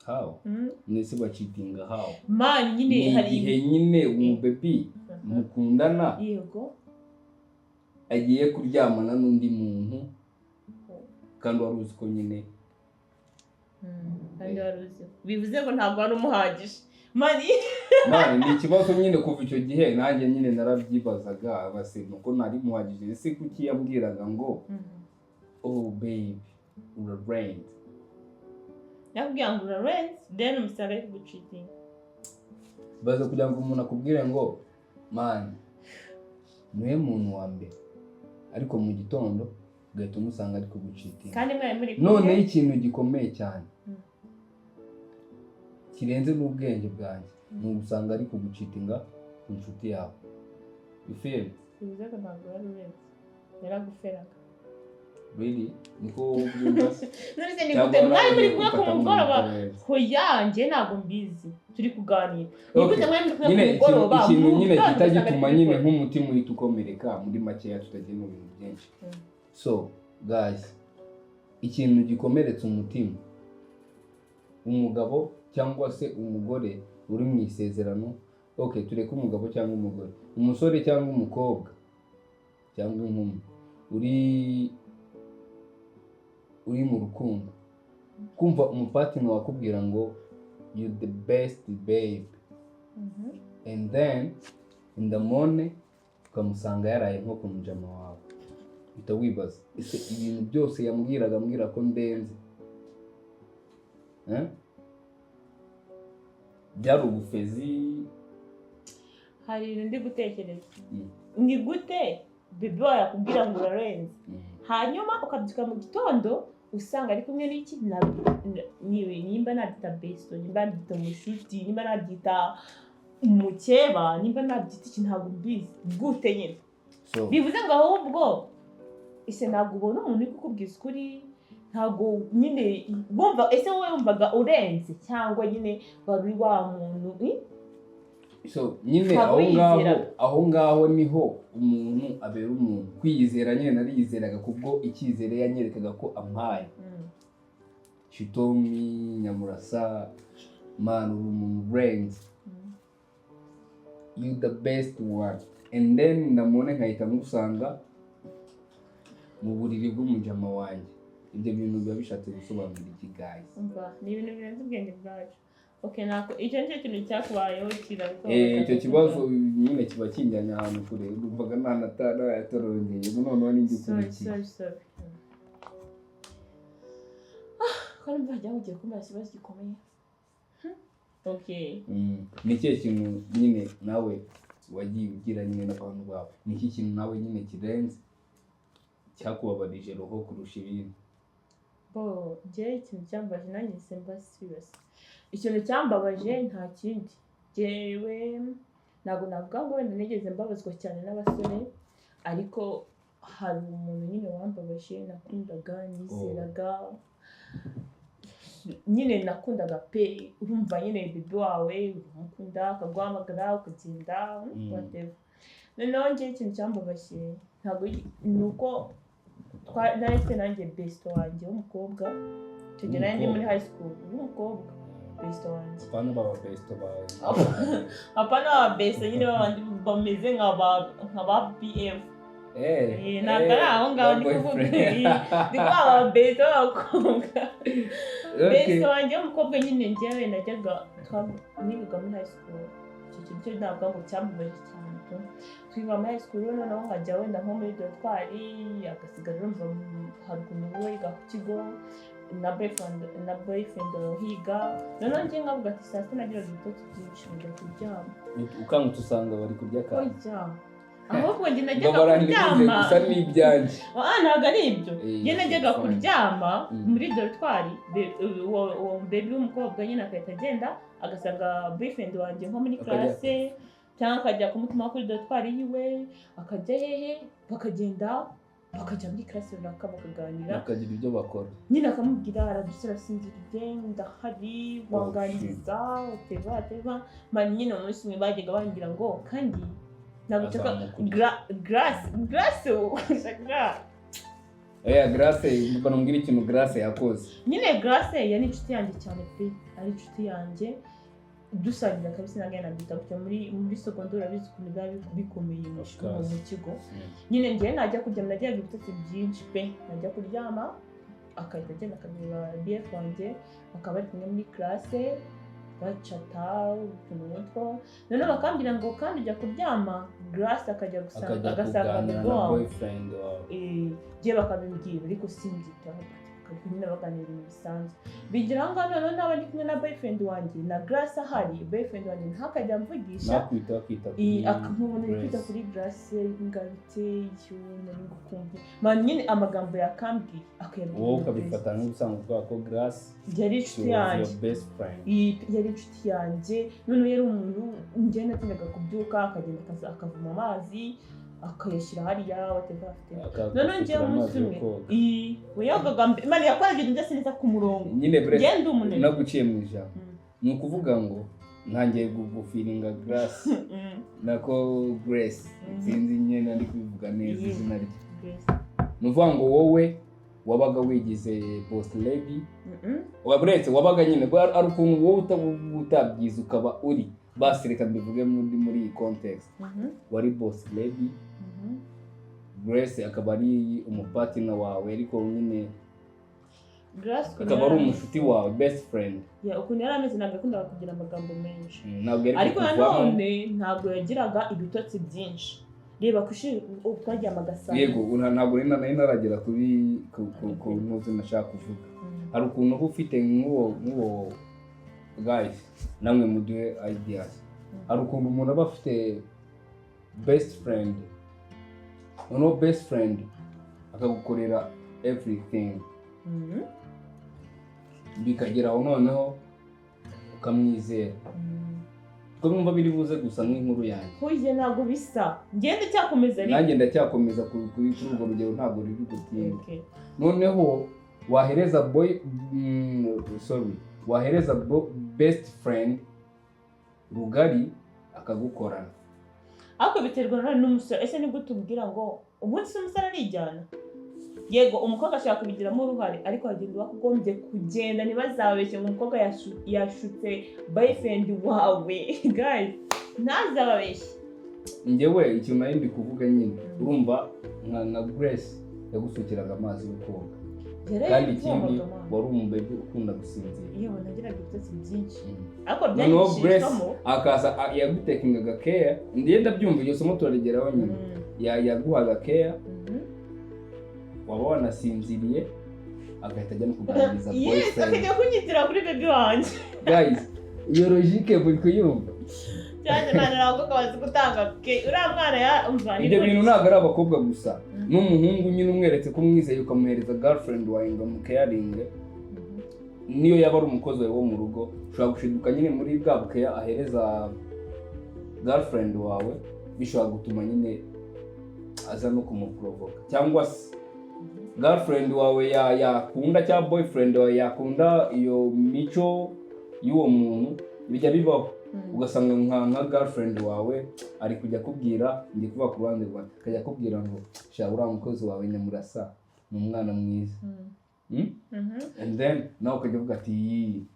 How? Ndetse bacheatinga how? Man, nyine Ni hari igihe nyine umubaby mukundana agiye kuryamana n'undi muntu, kandi wari uzi ko nyine Kandi wari uzi, bivuze ngo ntabwo wari umuhagije, man. Man, ni ikibazo nyine. Kuva icyo gihe nanjye nyine narabyibazaga, base nuko nari muhagije, ese kuki yambwiraga ngo "Oh babe, urarenze"? Nakubwira ngo urarenze, then umusanga ari kugucheatinga. Baza kugira ngo umuntu akubwire ngo "Man, niwe muntu wa mbere," ariko mu gitondo ugahita umusanga ari kugucheatinga. Kandi mwari muri kumwe. Noneho ikintu gikomeye cyane kirenze n'ubwenge bwanjye ni ugusanga ari kugucheatinga ku nshuti yawe, you feel? Bivuze ko ntabwo wari urenze, yaraguferaga. Really? Niko wowe ubyumva se? None se ni Cyangwa gute mwari nawe muri ugiye kumwe ku gufata mugoroba? nk'umuntu? Hoya, njye ntabwo mbizi, turi kuganira. Ni Okay. gute mwari muri kumwe Nyine ku mugoroba, ikintu mu nyine gitondo gihita ugasanga gituma ari nyine kubikora? nk'umutima uhita ukomereka, muri makeya, tutagiye mu bintu byinshi. So guys, ikintu gikomeretsa umutima umugabo cyangwa se umugore uri mu isezerano, okay, tureke umugabo cyangwa umugore, umusore cyangwa umukobwa cyangwa inkumi uri mu rukundo, kumva umupartner wakubwira ngo "You the best, babe," and then in the morning ukamusanga yaraye nko ku mujama wawe, uhita wibaza: ese ibintu byose yambwiraga, ambwira ko ndenze, eh? Byari ubufezi? Hari ibintu ndi gutekereza. Ni gute bébé wawe yakubwira ngo urarenze, hanyuma ukabyuka mu gitondo usanga ari kumwe n'iki nimba nabyita besto, nimba nabyita umushuti, nimba nabyita umukeba, nimba nabyita iki, ntabwo mbizi, gute nyine? So Bivuze ngo ahubwo ese ntabwo ubona umuntu uri kukubwiza ukuri, ntabwo nyine wumva, ese wowe wumvaga urenze cyangwa nyine wari uri wa muntu, eh? So nyine Ntabwo aho ngaho, wiyizeraga. aho ngaho niho umuntu abera umuntu. Kwiyizera nyine nariyizeraga kubwo icyizere yanyerekaga ko ampaye. She told me, "Nyamurasa, man, uri umuntu urenze, you the best one," and then ndamubona nkahita musanga mu buriri bw'umujama wanjye. Ibyo bintu biba bishatse gusobanura iki, guys? Umva, ni ibintu birenze ubwenge bwacu. Okay, nako icyo nicyo kintu cyakubayeho kirakubabaza. Icyo kibazo nyine kiba kinjyanye ahantu kure, numvaga nanayatorongeye, ubu noneho Sorry. n'igikurikiye. Sorry, sorry. Ko numva wagira ngo ugiye kumbaza ikibazo gikomeye. Okay. Ni ikihe kintu nyine nawe wagiye ugira nyine n'abantu bawe, ni iki kintu nawe nyine kirenze cyakubabarije roho kurusha ibindi? Bo, njyewe ikintu cyambabaje, nanjye simba serious, ikintu cyambabaje nta kindi, njyewe ntabwo navuga ngo wenda nigeze mbabazwa cyane n'abasore, ariko hari umuntu nyine wambabaje, nakundaga, nizeraga. Nyine nakundaga pe. Urumva nyine bébé wawe uramukunda, akaguhamagara ukagenda, whatever. Noneho njyewe ikintu cyambabaje ntabwo ni uko nari mfite nanjye besto wanjye w'umukobwa. Icyo gihe nari ndi muri high school, w'umukobwa, besto wanjye. Apana baba besto bawe. Apana ba besto nyine babandi bameze nka ba BF. Ntabwo ari aho ngaho ndi kuvuga, ndi kuvuga aba besto b'abakobwa. Besto wanjye w'umukobwa nyine, njyewe najyaga nigaga muri high school. Icyo kintu cyo ntabwo ngo cyambabaje cyane tu. Twiga muri high school, noneho nkajya wenda nko muri dortoir, agasigara urumva hari ukuntu uba wiga ku kigo na boyfriend higa. Noneho njye nkavuga ati saa sita nagiraga ibitotsi byinshi, nkajya kuryama. Ukangutse usanga bari kurya akantu. Oya, ahubwo njye Ngo najyaga barandikuze kuryama. Gusa n'ibyanjye. Ah, ntabwo ari ibyo. Njye najyaga fine. kuryama muri dortoir, uwo baby w'umukobwa nyine agahita agenda agasanga boyfriend wanjye nko muri classe, cyangwa akajya kumutuma kuri dortoir yiwe, akajya hehe, bakagenda bakajya muri classe runaka bakaganira. Bakagira ibyo bakora. Nyine akamubwira, araduse, arasinziriye, ndahari, wanganiriza teva teva. Man, nyine umunsi umwe bajyaga bambwira ngo kandi ntabwo nshaka. Azamukurya. Grace, Grace, Grace. Oya, Grace, banambwira ikintu Grace yakoze. Nyine Grace yari inshuti yanjye cyane pe, ari inshuti yanjye, dusangira kabisa ntabwo nabyita gutya. Muri secondaire urabizi ukuntu biba bikomeye mu Of ishuri, course. mu kigo. Nyine njyewe najya kuryama, nagiraga ibitotsi byinshi pe, najya kuryama akahita agenda akareba BF wanjye, bakaba bari kumwe muri classe bacata utuntu nk'utwo. Noneho bakambwira ngo kandi ujya kuryama, Grace akajya gusanga akajya agasanga kuganira bébé na wawe. boyfriend wawe. Njye bakabimbwira ariko simbyitaho, bakajya nyine baganira ibintu bisanzwe. Bigira aho ngaho, noneho naba ndi kumwe na boyfriend wanjye na Grace ahari, boyfriend wanjye ntakajya amvugisha. Nakwita akita kuri Akamubona ari kwita Grace. kuri Grace, ngabite yo nari ngukumve man. Nyine amagambo yakambwiye akayabwira Wowe Grace. ukabifata nk'ubusanzwe bwa ko Grace Yari she inshuti was your yanjye. best friend. Yari inshuti yanjye. Noneho yari umuntu njyewe natinyaga kubyuka, akagenda akavoma amazi akayashyira hariya, whatever afite. Noneho njyewe Akagusukira umunsi amazi yo umwe koga. Yogaga man, yakoraga ibintu byose neza ku murongo. Nyine bre Njye ndi umunebwe. Naguciye mu ijambo. Ni ukuvuga ngo ntangiye gufeelinga Grace, nako Grace, sinzi nyine ndi kubivuga neza izina rye. Grace. Ni ukuvuga ngo wowe wabaga wigize boss lady. Uretse wabaga nyine ari ukuntu wowe utabyize ukaba uri basi, reka mbivuge muri iyi context, wari boss lady, Grace akaba ari umupartner wawe, ariko nyine Grace ukuntu akaba ari yari ameze- umushuti wawe, best friend. Yeah, ukuntu yari ameze, ntabwo yakundaga kugira amagambo menshi. Ntabwo yari Ariko kukuvamo. nanone ntabwo yagiraga ibitotsi byinshi. Reba ku ishuri ubu twaryamaga saa Yego, ntabwo nari naragera kuri ku ntuzi nashaka kuvuga. Hari ukuntu uba ufite nk'uwo, guys, namwe muduhe ideas. Hari ukuntu umuntu aba afite best friend, noneho best friend akagukorera everything, bikagera aho noneho ukamwizera, kuko numva biri buze gusa nk'inkuru yanjye. Hoye, ntabwo bisa, ngende cyakomeza ariko. Nanjye ndacyakomeza kuri urwo rugero, ntabwo ruri butinde. Okay. Noneho wahereza boy, sorry, wahereza best friend rugari akagukorana. Ariko biterwa nanone n'umusore. Ese nibwo tubwira ngo ubundi se umusore arijyana? Yego, umukobwa ashobora kubigiramo uruhare, ariko hagenda uwakugombye kugenda. Ntibazabeshye ngo umukobwa yashutse boyfriend wawe. Guys, ntazababeshye. Njyewe ikintu nari ndi kuvuga nyine, urumva nka Grace yagusukiraga amazi yo koga, kandi ikindi wari umubebe ukunda gusinzira. Yewe, nagiraga ibitotsi byinshi, ariko Noneho Grace byanyigishijwemo. akaza yagutekingaga care. Ndiye ndabyumva, iryo somo turarigeraho nyine. Yaguhaga care, waba wanasinziriye agahita ajya no kuganiriza Yes. boyfriend. Akajya kunyitira kuri baby wanjye. Guys, iyo logique muri kuyumva? Cyane mwana, ntabwo bazi gutanga ke uriya mwana ya umva ni Ibyo bintu gutya. ntabwo ari abakobwa gusa, n'umuhungu nyine umweretse ko umwizeye ukamuhereza girlfriend wawe ngo amucaringe, niyo yaba ari umukozi wawe wo mu rugo, ushobora gushiduka nyine muri bwa bukeya ahereza girlfriend wawe bishobora gutuma nyine aza no kumuprovoka cyangwa se Girlfriend wawe yakunda cyangwa boyfriend wawe yakunda iyo mico y'uwo muntu, bijya bibaho, ugasanga nka girlfriend wawe ari kujya akubwira, ndi kuba ku ruhande rwawe, akajya akubwira ngo: "Sha, uriya mukozi wawe nyamurasa ni umwana mwiza." Hmm? Mhm. And then nawe ukajya uvuga ati: "Yi,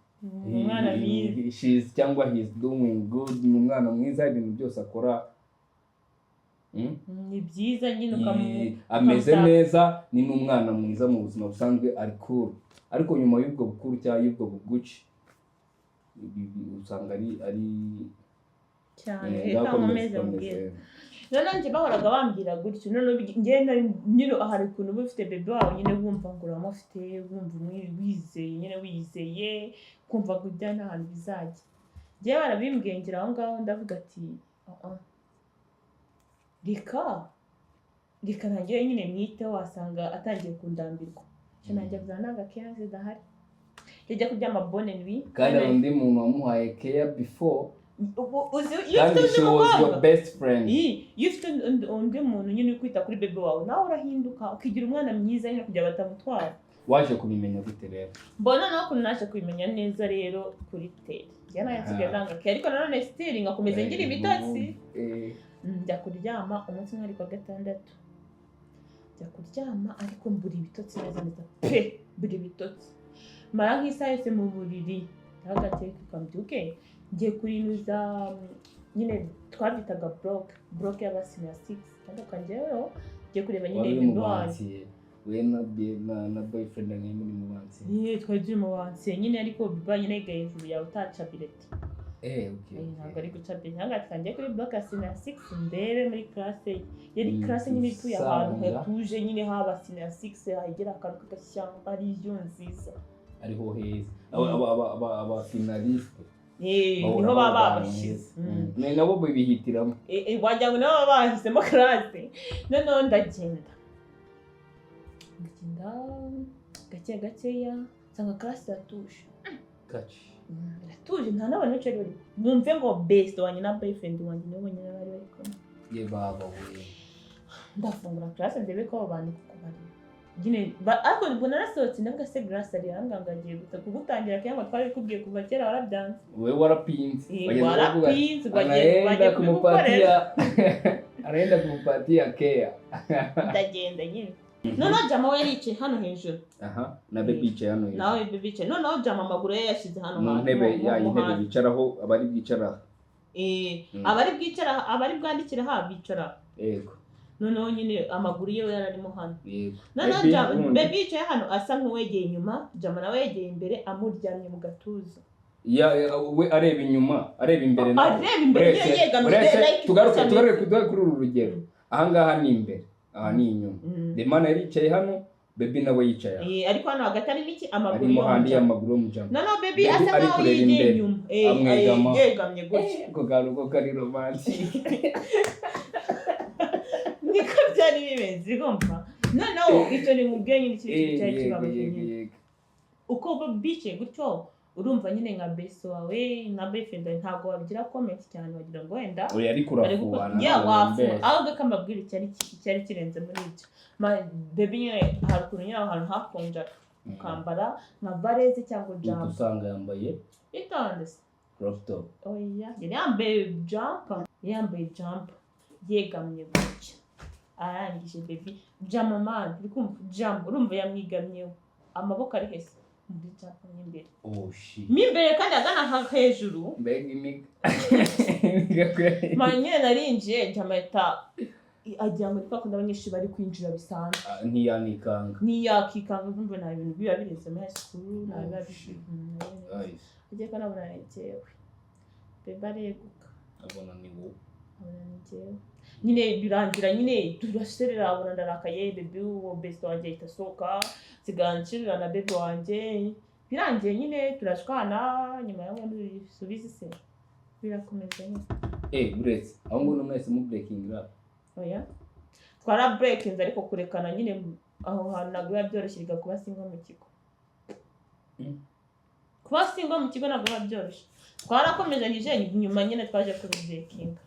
Umwana mwiza. She's cyangwa he's doing good, ni umwana mwiza, ibintu byose akora." Hmm? Ni byiza nyine ukamu Ameze ukamutaka. neza, ni n'umwana mwiza mu buzima busanzwe, ari cool. Ariko nyuma y'ubwo bukuru cyangwa y'ubwo buguci, usanga ari Cyane. Eh, Reka ngakomeza, nkomeze komeza. mubwire. Noneho njye bahoraga bambwira gutyo. Noneho njye nyine hari ukuntu uba ufite bébé wawe nyine, wumva ngo uramufite, wumva wizeye nyine, wizeye kumva ngo ujya nta hantu bizajya. Njyewe barabimbwiye, ngira aho ngaho ndavuga ati: "Ah, ah. Reka ntangire nyine mwiteho, wasanga atangiye kundambirwa." Icyo nanjye kuzana ntabwo akenshi zidahari, yajya kuryama, bonne nuit. Kandi hari undi muntu wamuhaye care before. Uzi iyo Kandi ufite undi she was your mukobwa best friend. Iyo ufite undi muntu nyine uri kwita kuri bébé wawe, nawe urahinduka ukigira umwana mwiza nyine kugira batamutwara. Waje kubimenya gute rero? Mbona nawe ukuntu naje kubimenya neza rero kuri tele, njye nawe nsigaye nanga care, ariko nanone still ngakomeza ngira ibitotsi. Njya kuryama umunsi umwe, ariko gatandatu njya kuryama, ariko mbura ibitotsi neza neza pe, mbura ibitotsi, mara nk'isaha yose mu buriri. Ndavuga ati: "Reka mbyuke ngiye kurinuza." Nyine twabyitaga bloc y'aba senior six, ariko njyewe ngiye kureba nyine Wari uri mu bébé wanjye. bansiye we na boyfriend mwe muri mu bansiye? Ye, twari turi mu bansiye nyine, ariko biba nyine hejuru yawe utaca bulletin. Okay. Ntabwo ari guca bulletin. Ntabwo twangiye kuri bloc ya senior six, ndebe muri classe ye. Yari classe nyine ituye ahantu Usanga. hatuje nyine, haba senior six hegera akantu k'agashyamba, ari yo nziza. Ariho heza aba finaliste Niho baba babashyize. Ni nabo bibihitiramo. Wagira ngo nabo baba bahisemo classe. Noneho ndagenda gake gakeya, nsanga classe iratuje. Gaci. Iratuje, nta n'abantu benshi bari bari. Mwumve ngo best wanjye na boyfriend wanjye nibo bonyine bari bari kumwe. Ye baba we! Ndafungura classe ndebe ko abo bantu kuko bari nyine ariko ubwo narasohotse, ndavuga: "Se Grace ari ahangaha?" Ngo agiye guta kugutangira cyangwa twari kubwiye kuva kera, warabyanze. Wowe warapinze. Bageze bavuga, Warapinze, bagiye anaenda kubigukorera. kumupatia, anaenda kumupatia care. Ndagenda nyine, noneho jama we yaricaye hano hejuru. Aha, na bébé yicaye hano hejuru. Nawe bébé yicaye, noneho jama amaguru ye yashyize hano Mu hantu, ntebe ya mo intebe hasi. bicaraho, abari bwicara aha. Abari bwicara, abari bwandikira aha bicara. Noneho nyine amaguru ye yari arimo hano. Noneho Baby, wundi. Bébé yicaye hano asa nk'uwegeye inyuma, jama nawe yegeye imbere, amuryamye mu gatuza. Ya, we areba inyuma, areba imbere nawe. Areba imbere nyine, yegamye, like Tugaruke gutya. Tugaruke kuri uru rugero. Ahangaha ni imbere, aha ni inyuma. The man yari yicaye hano, baby nawe yicaye aha. Ariko hano hagati harimo iki? Amaguru Harimo handi y'umujama. y'amaguru y'umujama. Noneho baby Baby asa ari nkaho kureba yegeye imbere. inyuma. Amwegama. Yegamye gutya. Ako kantu ko kari romantique. Niko byari bimeze, urumva? Noneho icyo ni nkubwiye nyine, ikindi kintu cyari kibabaje nyine, uko bicaye gutyo, urumva nyine nka best wawe nka boyfriend wawe, ntabwo wabigira comment cyane, wagira ngo wenda Oya, ariko bari urafuha. gukora ya wafuha. Ahubwo ko mbabwira icyari kirenze muri ibyo, baby nyine hari ukuntu nyine aho hantu hakonjaga, ukambara nka vareuse cyangwa jumper. Usanga yambaye Itonde se. Crop top. Oya, yari yambaye jumper, yari yambaye jumper, yegamye gutya. Arangije baby jama, man, uri kumva jama, urumva yamwigamyeho, amaboko ari hese muri jumper mo imbere. Oh shit! Mo imbere kandi agana hejuru. Mbega imiga, imiga kweli! Man, nyine narinjiye, jama ahita agira ngo ni kwa kundi abanyeshuri bari kwinjira bisanzwe. Ah, ntiyanikanga. Ntiyakikanga, urumva nta bintu biba birenze muri high school, nta biba Oh, shit. Nice. Agiye ko nabona ni njyewe, bébé areguka. Abona ni wowe. Abona ni njyewe nyine, birangira nyine turaserera, abona ndarakaye. Bébé, uwo best wanjye ahita asohoka, nsigara nshirira na bébé wanjye. Birangiye nyine turashwana, nyuma yo subiza se birakomeza nyine. Uretse aho nguno mwese mu breaking up? Oya, twara breakinze, ariko kurekana nyine aho hantu ntabwo biba byoroshye. Reka, kuba single mu kigo, kuba single mu kigo ntabwo biba byoroshye. Twarakomezanyije, nyuma nyine twaje kubibreakinga.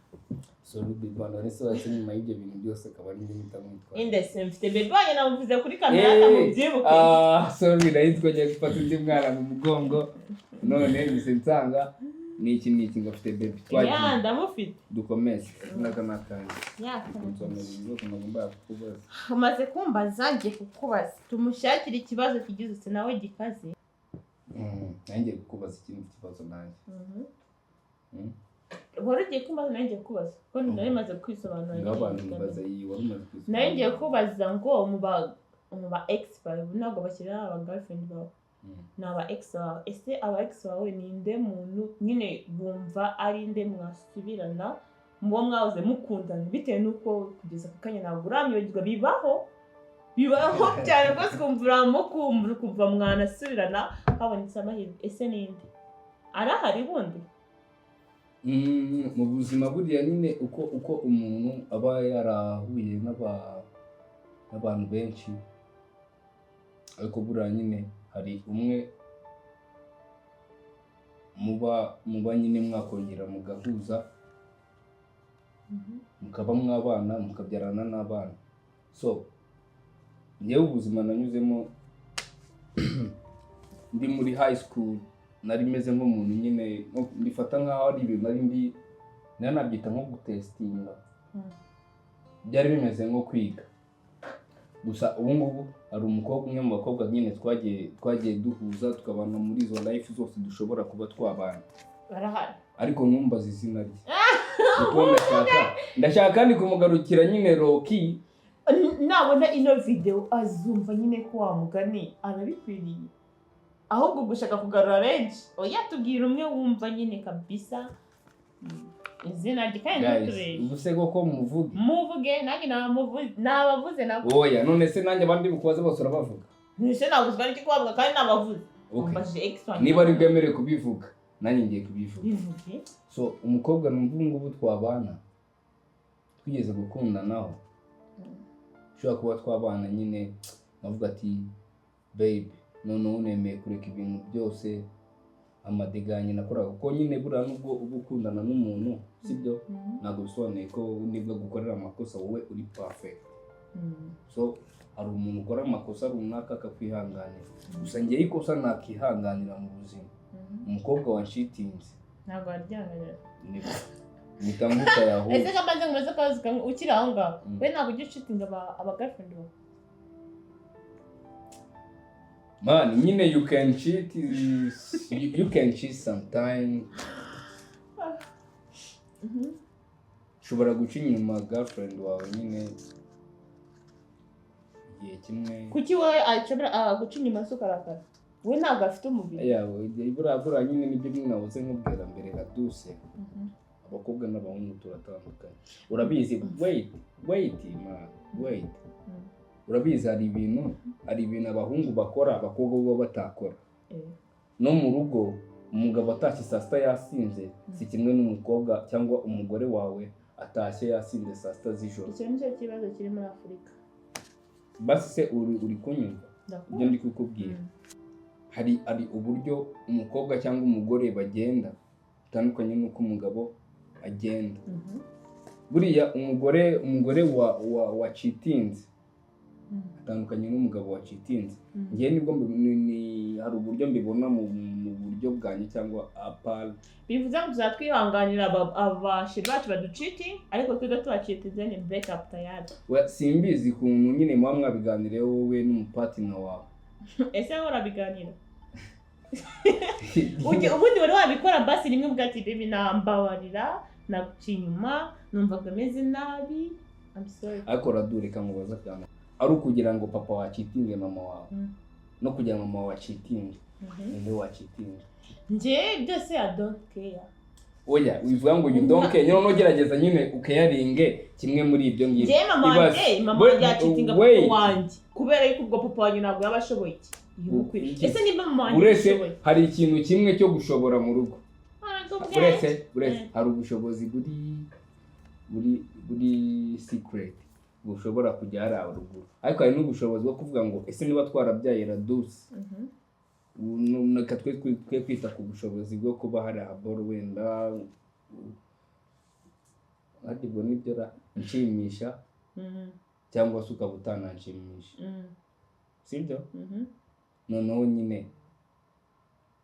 Sorry baby, none se wahise nyuma y'ibyo bintu byose akaba ari njye mpita mwitwara? Indese mfite baby wanjye, namuvuze kuri kamera, atamubyibuke. Ah, sorry, nari twagiye gufata undi mwana mu mugongo, none mpise nsanga ni iki n'iki, ngo afite baby. Twagiye. Yeah, ndamufite. Dukomeze n'aka n'akandi. Kunsomera ibibazo nagombaga kukubaza. Umaze kumbaza, ngiye kukubaza. Tumushakire ikibazo kigize nawe gikaze. Nanjye ngiye kukubaza ikindi kibazo nanjye. Wari ugiye kumbaza, nawe ngiye kubaza kuko nari maze kwisobanura. Ngaho abantu mbaza iyi wari umaze kwisobanura. Nawe ngiye kubaza ngo mu ba ex bawe, ubu ntabwo bashyira aba girlfriend bawe, ni aba ex bawe. Ese aba ex bawe ni nde muntu nyine bumva ari nde mwasubirana mu bo mwahoze mukundana, bitewe n'uko kugeza aka kanya ntabwo uramwibagirwa? Bibaho, bibaho cyane rwose, ukumva uramukumbura, ukumva mwanasubirana habonetse amahirwe. Ese ninde arahari bundi? Mu buzima buriya nyine uko umuntu aba yarahuye n'abantu benshi, ariko buriya nyine hari umwe muba nyine mwakongera mugahuza, mukaba mwabana, mukabyarana n'abana. So njyewe ubuzima nanyuzemo ndi muri high school, nari meze nk'umuntu nyine mbifata nk'aho ari ibintu nari ndi nari nabyita nko gutestinga. Byari bimeze nko kwiga gusa. Ubu ngubu hari umukobwa umwe mu bakobwa nyine twagiye duhuza, tukabana muri izo life zose dushobora kuba twabana. Barahari. Ariko ntumbaze izina rye, kuko ndashaka kandi kumugarukira nyine Roki. Nabona ino video azumva nyine ko wa mugani arabikwiriye, ahubwo gushaka kugarura benshi. Oya, tubwira umwe wumva nyine kabisa, izina rye kandi. Guys, ntutubeshye. Ubu se koko muvuge? Muvuge, nanjye nabavuze nabo. Oya, none se nanjye abandi bukubaze bose urabavuga? Ntise nabuzwa n'iki kubavuga kandi nabavuze? Okay. Wambajije ex wanjye. Niba ari bwemerewe kubivuga, nanjye ngiye kubivuga. Bivuge. So umukobwa numva ubu ngubu twabana, twigeze gukundanaho, ushobora kuba twabana nyine nkavuga ati: "Babe, noneho nemeye kureka ibintu byose, amadeganye nakoraga," kuko nyine buriya nubwo uba ukundana n'umuntu, sibyo, ntabwo bisobanuye ko nibwo gukorera amakosa wowe uri perfect. So hari umuntu ukora amakosa runaka akakwihanganira. Gusa ngewe ikosa nakihanganira mu buzima, umukobwa wanshitinze. Ntabwo waryanganira. Mpita nguta yahu. Ese ko mbanze nkubaze akabazo kamwe ukiri aho ngaho? We ntabwo ujya ucheatinga aba girlfriend bawe? Man, nyine you can cheat you can cheat sometime. Ushobora guca inyuma girlfriend wawe nyine igihe kimwe. Kuki wowe ashobora guca inyuma se ukarakara? We ntabwo afite umubiri. Yawe buriya nyine nibyo bimwe nahoze nkubwira mbere raduse. Abakobwa n'abahungu turatandukanye, urabizi. Wait, wait man, wait. Urabizi, hari ibintu abahungu bakora abakobwa bo batakora. No mu rugo, umugabo atashye saa sita yasinze si kimwe n'umukobwa cyangwa umugore wawe atashye yasinze saa sita z'ijoro. Icyo nicyo kibazo kiri muri Afurika. Basi se uri kunyumva Ndakumva. ibyo ndi kukubwira? Hari uburyo umukobwa cyangwa umugore bagenda bitandukanye n'uko umugabo agenda. Buriya umugore wa wacitinze atandukanye n'umugabo wacitinze. Njyewe nibwo hari uburyo mbibona mu buryo bwanjye cyangwa apart. Bivuze ngo tuzatwihanganira abashiri bacu baducheati, ariko twebwe tubacheatinze ni break up tayari. We, simbizi ukuntu nyine muba mwabiganiriyeho wowe n'umupartner wawe. Ese wowe urabiganira? Ubundi wari wabikora basi rimwe ubwo ati: "Baby, nambabarira, naguca inyuma, numvaga meze nabi, I'm sorry"? Ariko radureka nkubaze akantu: ari ukugira ngo papa wacheatinge mama wawe no kugira ngo mama wacheatinge, ninde wacheatinge? Njye byose I don't care. Oya, wivuga ngo you don't care nyine, ugerageza nyine ucaringe kimwe muri ibyo ngibyo. Njye mama Ibaze. wanjye, mama wanjye yacheatinga papa Wait. wanjye, kubera yuko ubwo papa wanjye ntabwo yaba ashoboye iki. Iki? Ese nimba mama wanjye Uretse abishoboye? hari ikintu kimwe cyo gushobora mu rugo. Uretse hari ubushobozi buri secret bushobora kujya hariya ruguru, ariko hari n'ubushobozi bwo kuvuga ngo: "Ese niba twarabyaye Radusi, reka twe kwita ku bushobozi bwo kuba hari ahaboro wenda Ariko ubwo nibyo ra nshimisha cyangwa se ukaba utananshimisha, sibyo? Mhm. Noneho nyine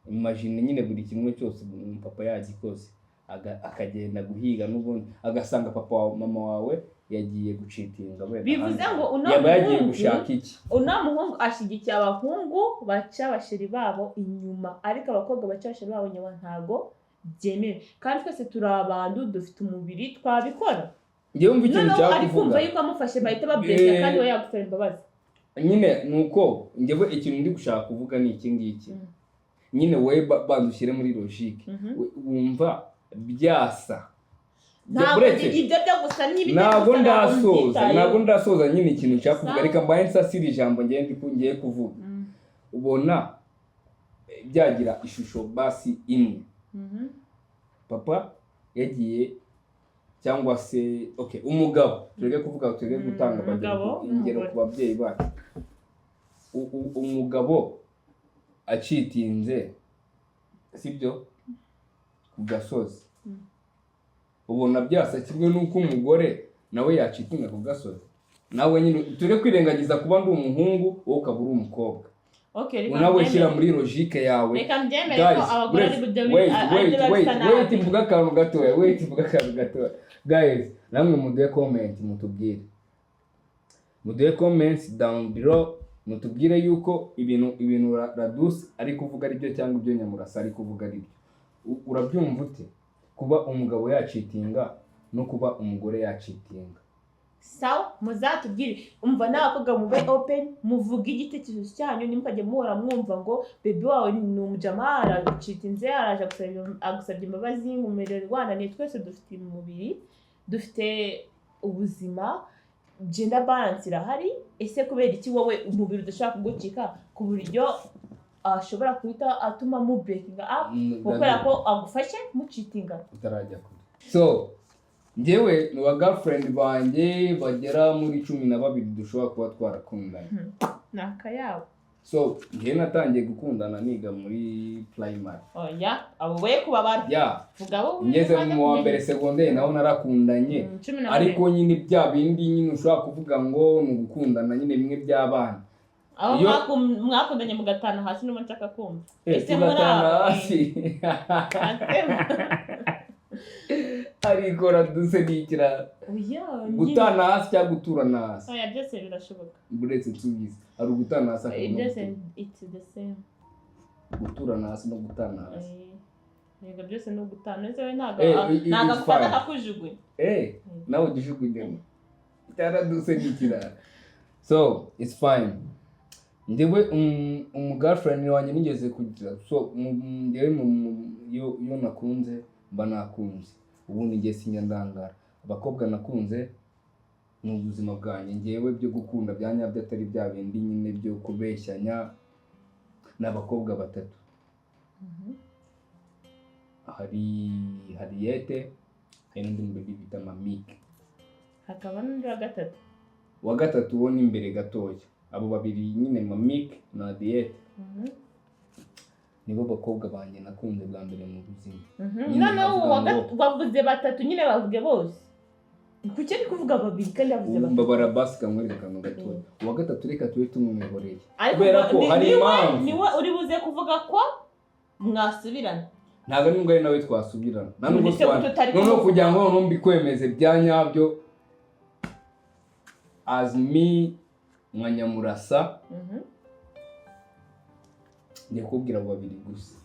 imagine nyine buri kimwe cyose papa yagikoze, akagenda guhiga, n'ubundi agasanga papa wawe, mama wawe yagiye gucheatinga wenda Bivuze ahandi. ngo uno Yaba yagiye muhungu- gushaka iki? Uno muhungu ashyigikiye abahungu baca abachéri babo inyuma, ariko abakobwa baca abachéri babo inyuma ntago byemewe. Kandi twese turi abantu, dufite umubiri, twabikora. Njyewe wumva ikintu Noneho nshaka ari kumva kuvuga yuko amufashe bahita babreaka kandi we yagusaba imbabazi. Nyine ni uko njyewe ikintu ndi gushaka kuvuga ni iki ngiki. Nyine wowe banza ushyire muri logique. Wumva byasa Ntabwo Uretse- ibyo byo gusa n'ibijya Ntabwo gusa ndasoza. mbyitayeho. Ntabwo ndasoza nyine ikintu nshaka kuvuga. Sawa. Reka mbaye nsasira ijambo ngiye ngiye kuvuga. Ubona byagira ishusho basi imwe, papa yagiye cyangwa se, okay, umugabo, tureke kuvuga, tureke gutanga Umugabo ingero n'umugore. ku babyeyi bacu. Umugabo acheatinze, sibyo, ku gasozi, ubona byasa kimwe n'uko umugore nawe yacheatinga ku gasozi? Nawe nyine ture kwirengagiza kuba ndi umuhungu, wowe ukaba uri umukobwa. Okay, reka Nawe mbyemere. shyira muri logique yawe. Reka mbyemere ko abagore ari byo Wait, ari wait, bisa wait, nabi. mvuga akantu gatoya. Wait, mvuga akantu gatoya. Guys, namwe muduhe comment, mutubwire, muduhe comments down below, mutubwire yuko ibintu Radus ari kuvuga ari byo cyangwa ibyo Nyamurasa ari kuvuga ari byo. Urabyumva ute kuba umugabo yacheatinga no kuba umugore yacheatinga? Sawa, muzatubwire. Umva, n'abakobwa mube open, muvuge igitekerezo cyanyu. Ntimukajye muhora mwumva ngo baby wawe ni umujama, aracheatinze, araje agusabye imbabazi, ngo umubiri wananiye. Twese dufite umubiri, dufite ubuzima, gender balance irahari. Ese kubera iki wowe umubiri udashobora kugucika ku buryo ashobora guhita atuma mu breaking up kubera ko agufashe mucheatinga? Utarajya kure, so njyewe mu ba girlfriend banjye bagera muri 12 dushobora kuba twarakundanye, Ni akayabo. so njyewe natangiye gukundana niga muri primary. Oya, abo we kubabara. Ya. Vuga abo Ngeze umaze mu wa kumenya. mbere segonderi naho narakundanye. 12. Ariko nyine bya bindi nyine ushobora kuvuga ngo ni ugukundana nyine bimwe by'abana. Aho mwakundanye mugatana hasi n'ubu nshaka kumva. Ese muri Tugatana abo, hasi. Ariko raduse nikira Oya, nyine. Gutana hasi cyangwa guturana hasi? Oya, byose birashoboka. Uretse nsubize, hari ugutana hasi, hakaba no Byose gutura. it's the same. Guturana hasi no gutana hasi. Yego, byose ni ugutana. Ese we ntabwo ntabwo It's agufata fine. akakujugunya? Nawe ujya ujugunyamo cyaraduse nikira, so it's fine. Njyewe umu girlfriend wanjye nigeze kugira, so njyewe iyo nakunze mba nakunze. Ubundi njye sinjya ndangara. Abakobwa nakunze ni ubuzima bwanjye njyewe byo gukunda bya nyabyo, atari bya bindi nyine byo kubeshyanya, ni abakobwa batatu. Hari Hariyete, hari n'undi mubaby bita Mamike. Hakaba n'undi wa gatatu. Uwa gatatu wo ni imbere gatoya. Abo babiri nyine, Mamike na Adiyete, nibo bakobwa banjye nakunze bwa mbere mu buzima. Nyine Noneho navuga uwa ngo- wavuze batatu nyine, bavuge bose. Kuki ari kuvuga babiri kandi yavuze batatu? Mbabara basi, kamwereka akantu gatoya. Uwa gatatu reka tube tumwihoreye Ariko kubera ko hari impamvu. Niwe uri buze kuvuga ko mwasubirana? Ntabwo ari nubwo ari nawe twasubirana, nta nubwo Ndetse tutari noneho kuvuga. kugira ngo noneho mbikwemeze bya nyabyo as me nka Nyamurasa, ngiye kubwira abo babiri gusa.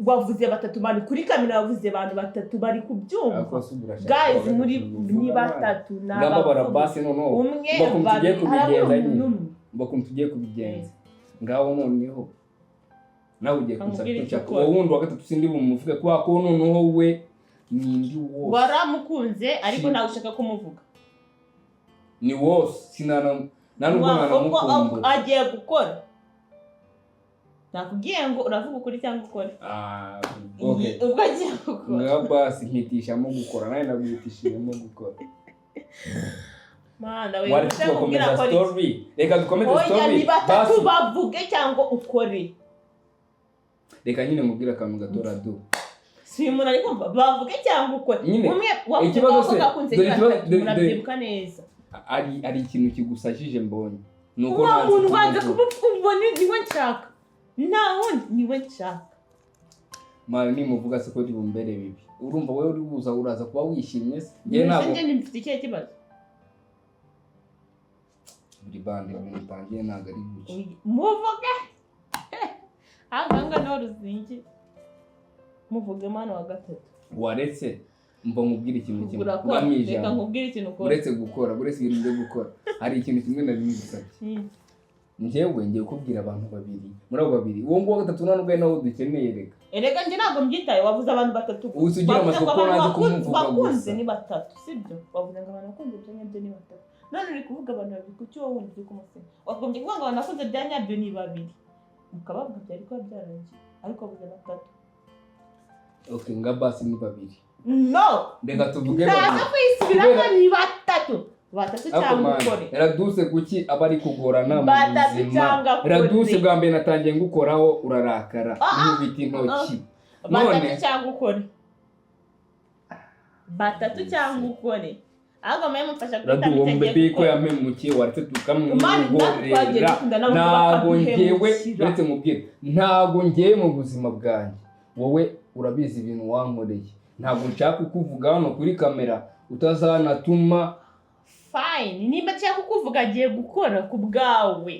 Wavuze batatu bari kuri kamera, wavuze abantu batatu bari kubyumva. Ariko se ubwo urashaka Guys, kuwa muri gatatu ni uvuga batatu ni ngamba abavuga. basi noneho Umwe, bakuntu tugiye babiri, harabura kubigenza umuntu nyine. umwe. Bakuntu tugiye kubigenza ngaho, noneho nawe ugiye kunsaba Kamubwire icyo icyo nshaka. ukora. Uwo wundi wa gatatu sindi bumuvuge kubera ko noneho we ni indi wose. Waramukunze ariko ntabwo ushaka kumuvuga. Ni wose, sinana nta nubwo Ubwo nanamukumbura. agiye gukora, nakubwiye ngo uravuga ukuri cyangwa ukore. Ah, okay. Ubwo agiye gukora. Ngaho basi mpitishamo gukora, nawe naguhitishijemo gukora. Mana we! Wari Ushaka kubwira tugakomeza ko ari iki? story, reka dukomeze Oya, story. ni batatu. Basi Bavuge cyangwa ukore. Reka nyine mubwire akantu gato, Radu. Si uyu muntu ari kumva bavuge cyangwa ukore. Nyine, Umwe wavuze ikibazo ko se, akunze dore ni ikibazo- batatu, murabyibuka neza. Ari ikintu kigusajije mbonye nuko Uwo nanze muntu wanze kumuvuga. Kumubona niwe nshaka, nta wundi, niwe nshaka. Mani, nimuvuga se ko bumbere bibi, urumva wowe uri buza uraza kuba wishimye se? Njye Mbese ntabwo njye mfite ikihe kibazo? Buri bande ibintu utangiye ntabwo ari gutya. Muvuge aha ngaha niho ruzingi, muvuge mwana wa gatatu. Waretse mba nkubwire ikintu kimwe. Urakora. Ngamo Reka ijambo. nkubwire ikintu ukora. Uretse gukora, uretse ibintu byo gukora, hari ikintu kimwe nari ngusabye. Njyewe ngiye kukubwira abantu babiri muri abo babiri, uwo nguwo wa gatatu nta nubwo ari nawo dukeneye reka. Erega njye ntabwo mbyitaye, wavuze abantu batatu. Ubu se ugira Wavuze ngo amatsiko ko abantu nanze kumuvuga bakunze gusa. ni batatu, sibyo? Wavuze ngo abantu bakunze bya nyabyo ni batatu, none uri kuvuga abantu babiri. Kuki wowe wundi uri kumusenya? Wagombye kuvuga ngo abantu bakunze bya nyabyo ni babiri, ukabavuga, byari kuba byarangiye, ariko wavuze batatu. Okay, nga basi ni babiri. No. Reka tuvuge Ntaza babiri. kwisubiramo. Ni batatu, batatu Ariko cyangwa man, ukore. Raduse, kuki aba ari kugorana mu Batatu buzima? cyangwa kure. Raduse, bwa mbere natangiye ngukoraho urarakara, Ah, ah, nkubita intoki. Batatu None cyangwa ukore, batatu cyangwa ukore, ahubwo mwe mufasha Radu, guhitamo uwo icyo agiye mbebe ko gukora. yampemukiye, waretse Mani, natwe twagiye tukamwihorera. dukunda n'abantu Ntabwo ngewe bakaduhemukira. uretse mubwire, ntabwo ngewe mu buzima bwanjye, wowe urabizi ibintu wankoreye, ntabwo nshaka kukuvuga hano kuri kamera utazanatuma. Fine, nimba nshaka kukuvuga, agiye gukora ku bwawe.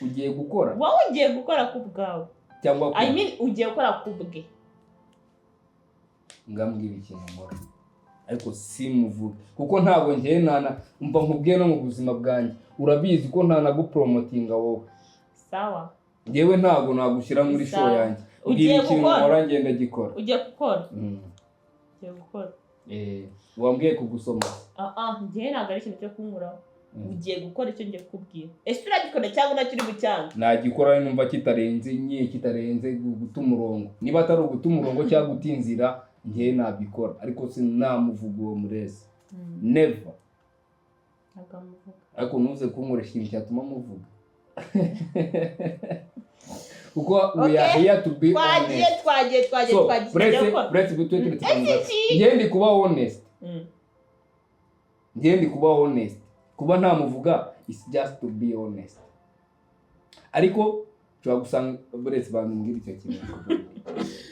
Ugiye gukora? Wowe ugiye gukora ku bwawe. Cyangwa I mean, ugiye gukora ku bwe. Ngambwira ikintu nkora, ariko simuvuge, kuko ntabwo ngewe nana mva nkubwiye no mu buzima bwanjye urabizi ko ntanagupromotinga wowe. Sawa. Ngewe ntabwo nagushyira muri show Sawa. yanjye. Ugiye Mbwira ikintu gukora? nkora, ngenda gikora. Ugiye gukora? Ugiye gukora? Eh, wambwiye kugusoma. Ah ah, njyewe ntabwo ari ikintu cyo kunkuraho. Ugiye gukora icyo ngiye kukubwira. Ese uragikora cyangwa unacyo uri bucyange? Nagikora numva kitarenze nye, kitarenze guta umurongo. Niba atari uguta umurongo cyangwa guta inzira, ngewe nabikora, ariko sinamuvuga uwo murezi, never. Ntabwo amuvuga. Ariko ntuze kunkoresha ikintu cyatuma muvuga, kuko we are here to be Twagiye. honest. Twagiye, twagiye. So Twagiye. uretse Ugiye gukora? uretse turetse Ese iki? ngewe ndi kuba honest. Ngewe ndi kuba honest, kuba ntamuvuga is just to be honest, ariko ushobora gusanga buretse bambwira icyo kintu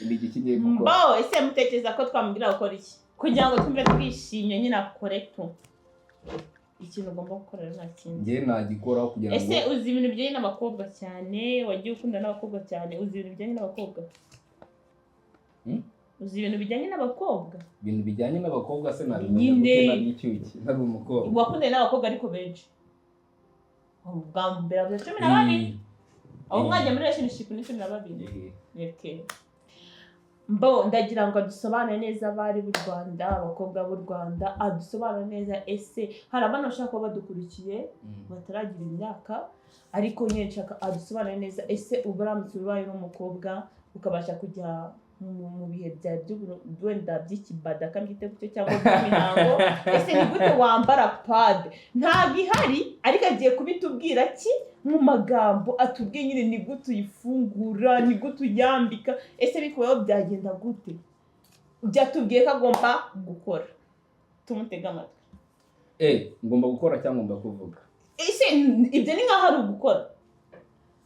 ni igiki ngiye gukora. Mbo ese mutekereza ko twamubwira gukora iki kugira ngo twumve twishimye? Nyine akore tu ikintu ugomba gukora rero, nta kindi. Ngewe nagikoraho kugira ngo Ese uzi ibintu bijyanye n'abakobwa cyane? Wagiye ukunda n'abakobwa cyane, uzi ibintu bijyanye n'abakobwa? Hmm? Uzi ibintu bijyanye n'abakobwa? Ibintu bijyanye n'abakobwa se nabimenya Nyine. gute nari icyuki, ntari umukobwa? Wakundanye n'abakobwa ariko benshi, ubwa mbere avuze 12, abo mwajya muri relationship ni 12. Okay. Mbo ndagira ngo adusobanure neza abari b'u Rwanda, abakobwa b'u Rwanda, adusobanure neza. Ese hari abana bashaka kuba badukurikiye bataragira imyaka, ariko nyine nshaka adusobanure neza. Ese uba uramutse ubaye uri umukobwa ukabasha kujya mu bihe bya wenda by'ikibadaka, mbyite gutyo, cyangwa by'imihango, ese ni gute wambara pad? Ntabwo ihari, ariko agiye kubitubwira ki mu magambo, atubwiye nyine ni gute uyifungura, ni gute uyambika, ese bikubayeho byagenda gute? Byatubwiye ko agomba gukora, tumutege amatwi. Eh, ngomba gukora cyangwa ngomba kuvuga? Ese ibyo ni nk'aho ari ugukora,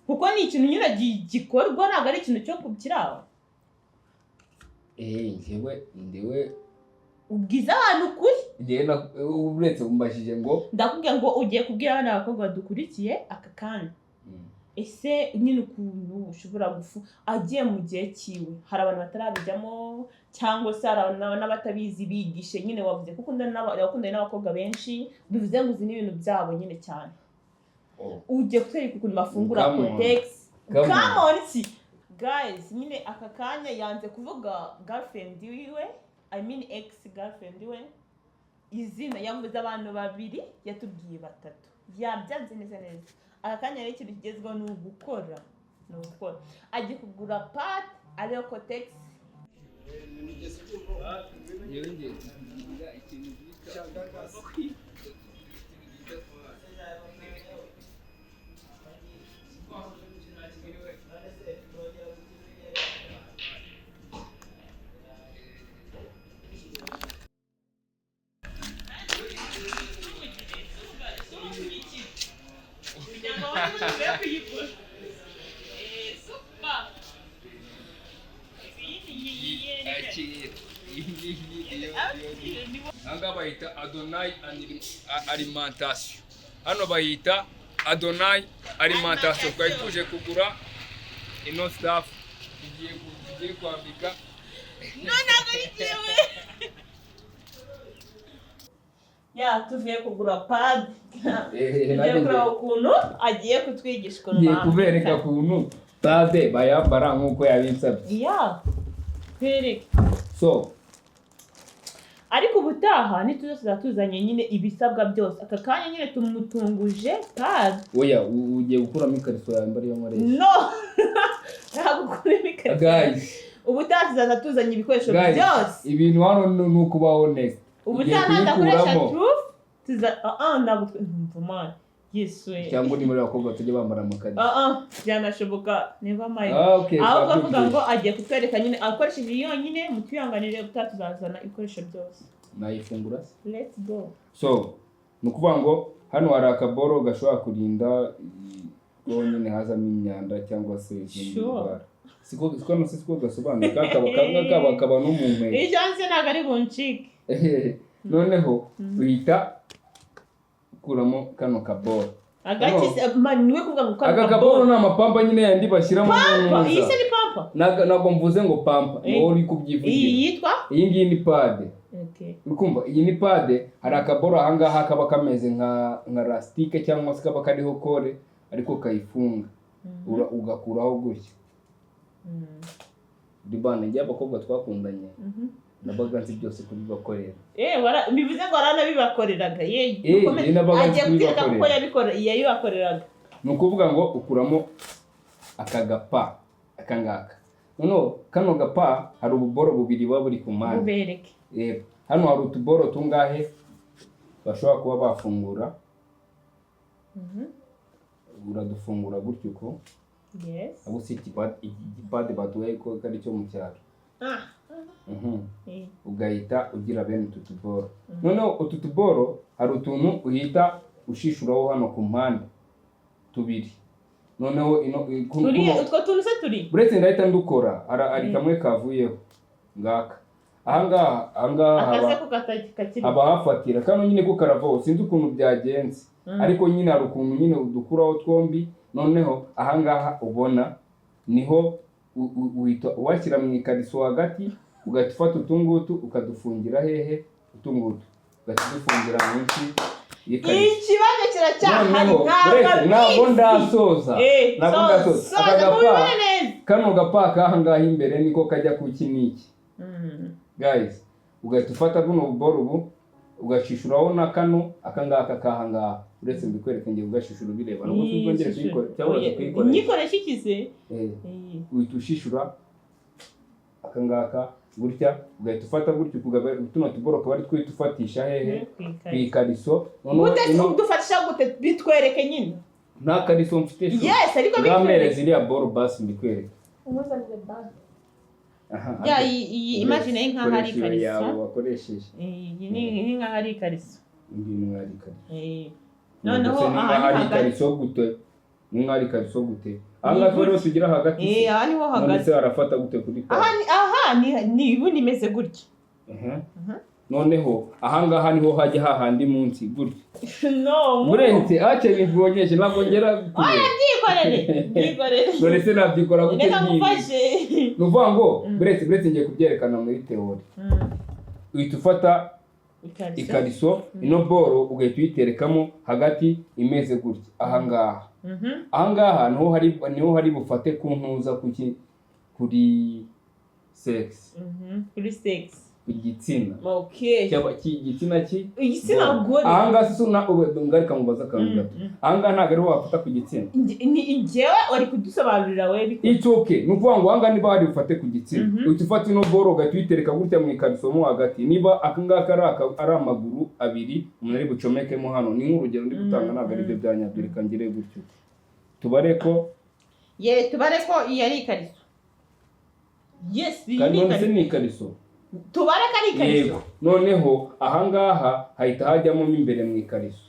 kuko ni ikintu nyine gikorwa, ntabwo ari ikintu cyo kukiraho. Eh, njyewe ndewe Ubwiza abantu ukuri. Njyewe uretse umbajije ngo Ndakubwira ngo ugiye kubwira abana b'abakobwa badukurikiye aka kanya, ese nyine ukuntu ushobora gufu agiye mu gihe cyiwe, hari abantu batarabijyamo cyangwa se hari n'abatabizi, bigishe nyine. Wavuze ko wakundanye n'abakobwa benshi, bivuze ngo uzi n'ibintu byabo nyine cyane. Oh. Ugiye kutwereka ukuntu bafungura Come on. Kotex. Come on. Come on ki guys, nyine aka kanya yanze kuvuga girlfriend wiwe, I mean ex girlfriend we izina. Yavuze abantu babiri, yatubwiye batatu, yabyanze neza neza. Aka kanya rero ikintu kigezweho ni ugukora, ni ugukora. Agiye kugura pad ariyo Kotex. Njyewe ngiye kugira ikintu bita Kubikora. Super. Iyi ni Ahangaha bayita Adonai Alimentation. Hano bayita Adonai Alimentation. Twari tuje kugura ino stuff tugiye kwambika. No, ntabwo ari jyewe. Ya, tuvuye kugura pad. Tugiye kureba ukuntu agiye kutwigisha ukuntu Ngiye bambika. kubereka ukuntu pad bayambara nk'uko yabinsabye. Ya, twereke. So Ariko ubutaha nituza tuzaba tuzanye nyine ibisabwa byose. Aka kanya nyine tumutunguje pad. Oya, ugiye gukuramo ikariso yambara iyo nkoresha. No, ntabwo ukuramo ikariso. Guys, Ubutaha tuzaza tuzanye ibikoresho guys, byose. Ibintu hano ni ukuba honest. Ugiye Ubutaha nadakoresha kuyikuramo. truth, tuza ntabwo ntumva man, Yesu we. Cyangwa ni muri abakobwa tujya bambara amakariso? Byanashoboka, never mind. Ah, okay, Ahubwo avuga twabyumvise. ngo agiye kutwereka nyine akoresheje yonyine. Mutwihanganire, ubutaha tuzazana ibikoresho byose. Nayifungura se? Let's go. So ni ukuvuga ngo hano hari akaboro gashobora kurinda ko nyine hazamo imyanda cyangwa se izindi ndwara. Siko no siko gasobanuye, kakaba kaba kaba no mu nkweto. Icyo nzi, ntabwo ari buncike. Noneho uhita ukuramo kano kaboro. Agaki man, niwe kuvuga ngo kano Aka kaboro ni amapampa nyine yandi bashyiramo Pampa iyi mu se ni pampa? Ntabwo mvuze ngo pampa, ni wowe uri kubyivugira. Iyi yitwa? Iyi ngiyi ni pad. Okay. Uri kumva, iyi ni pad. Hari akaboro ahangaha kaba kameze nka lasitike cyangwa se kaba kariho colle, ariko kayifunga. Ugakuraho gutya. Ribana njye abakobwa twakundanye nabaga nzi byose kubibakorera. Bivuze ngo waranabibakoreraga ye? Eh, njye nabaga nzi Agiye kutwereka kuko kubibakorera. Yabibakoreraga. Ni ukuvuga ngo ukuramo aka gapa, aka ngaka. Noneho kano gapa hari ububoro bubiri buba buri ku mpande. Bubereke. Hano hari utuboro tungahe bashobora kuba bafungura. Uradufungura gutyo uko. Abo si igipade baduhaye ko ari cyo mu cyaro. Ugahita ugira bene utu tuboro. Noneho utu tuboro hari utuntu uhita ushishuraho hano ku mpande tubiri. Noneho ino Turi utwo tuntu se turi? Uretse ndahita ndukora, hari kamwe kavuyeho ngaka ahangaha Akaze haba ko kakiri. Haba hafatira kano nyine ko karavaho, sinzi ukuntu byagenze. Ariko nyine hari ukuntu nyine udukuraho twombi. Noneho ahangaha ubona niho uhita uwashyira mu ikariso hagati, ugahita ufata utungutu ukadufungira hehe? Utungutu ugahita udufungira munsi y'ikariso. Ikibazo kiracyahari. Noneho Ntabwo uretse ntabwo abizi. ndasoza. Ntabwo ndasoza. Soza. Aka gapa, Mubibone neza. kano gapa k'aha ngaha imbere niko kajya ku iki n'iki. Guys, ugahita ufata buno buboro ubu, ugashishuraho na kano aka ngaka k'aha ngaha. Uretse mbikwereke ngiye kugashishura ubireba, nubwo tuzongere kuyikora cyangwa uraza kuyikoresha. Nyikoresha ikize. Uhita ushishura aka ngaka gutya, ugahita ufata gutya, tuno tuboro akaba ari two uhita ufatisha hehe? Ku ikariso. Noneho Gute? Dufatisha gute? Bitwereke nyine. Nta kariso mfite shu. Yes, ariko Ngampereza bitwereke. iriya boro basi mbikwereke. Umuzanire bag. Aha, Ya, iyi imagine ye nkaho ari koresha iyo ikariso. yawe wakoresheje. Iyi ni nkaho ari ikariso. Iyi ni nkaho ari ikariso. Noneho Ndetse ni aha nkaho ni ari hagati. ikariso gute? Ni nkaho ari ikariso gute? Aha ngaha rero tugira hagati se? Aha niho None hagati. se harafata gute kuri Aha pad? ni ubundi imeze gutya. Noneho ahangaha niho hajya hahandi munsi gutya. No. Murenze ake bibonyeje, ntabwo ngera kure. Oya, byikorere, byikorere. None se nabyikora gute Reka ngibi? ngufashe. Ni ukuvuga ngo buretse ngiye kubyerekana muri théorie. Uhita ufata Ikariso. ikariso, ino boro ugahita uyiterekamo hagati imeze gutya ahangaha. Ahangaha niho hari bufate ku ntuza kuki, kuri sex. Kuri sex. Ku gitsina. Cyaba igitsina ki? Igitsina gore. Ahangaha se suna ubu ngarika mubaza akantu gato. Ahangaha ntabwo ariho wafata ku gitsina. Ni njyewe wari kudusobanurira we biko. It's okay. Ni ukuvuga ngo ahangaha niba hari bufate ku gitsina, uhita ufata ino boro ugahita uyitereka gutya mu ikariso mo hagati. Niba aka ngaka ari amaguru abiri umuntu ari bucomekemo hano, ni nk'urugero ndi gutanga, ntabwo ari byo bya nyabyo. Reka ngire gutyo, tubare ko Ye, tubare ko iyi ari ikariso. Yes, iyi Kandi ni none se ikariso. ni ikariso? Tubare ko ari ikariso. Yego, noneho ahangaha hahita hajyamo mo imbere mu ikariso.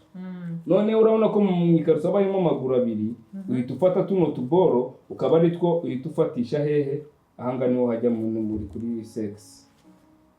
Noneho urabona ko mu ikariso haba harimo amaguru abiri. Uhita ufata tuno tuboro, ukaba ari two uhita ufatisha hehe? Ahangaha niho hajya muri kuri sex.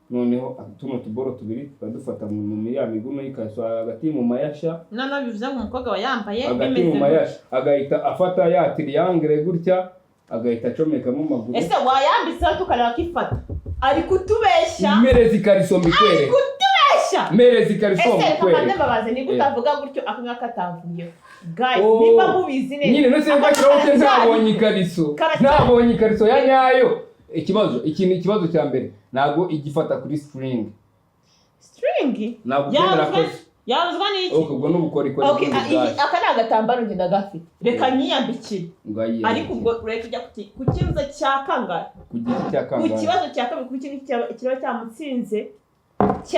Noneho tuno tuboro tubiri tuba dufata mu ya miguno y'ikariso hagati mu mayasha. Noneho bivuze ngo umukobwa aba yambaye Hagati bimeze mu gutya. mayasha, agahita afata ya triangle gutya, agahita acomekamo amaguru. Ese wayambitseho tukareba ko ifata? Ari kutubeshya. Mpereza ikariso mbikwereke. Kutubeshya. Mpereza ikariso Ese reka mbanze mbikwereke. mbabaze, ni gute Eh. avuga gutyo aka ngaka atavuyeho? Guys, Oh. niba mubizi neza, Nyine nose aka ngashyiraho ute? karacyari- Ntabonye ikariso. Karacyari- Ntabonye ikariso ya nyayo. Ikibazo, ikintu, ikibazo cya mbere, ntabwo igifata kuri string. String. Ntabwo byemera ko Yabuzwa n'iki? Ok, ubwo ni ubukorikori Okay, bw'ubundi bwacu. aka ni agatambaro ngenda gafite, reka nyiyambikire. Ngayiye. Ariko ubwo reka ujya ku kibazo cya kangahe? Ku giti cya Ku kangahe? kibazo cya kabiri, ku kintu kiraba cyamutsinze,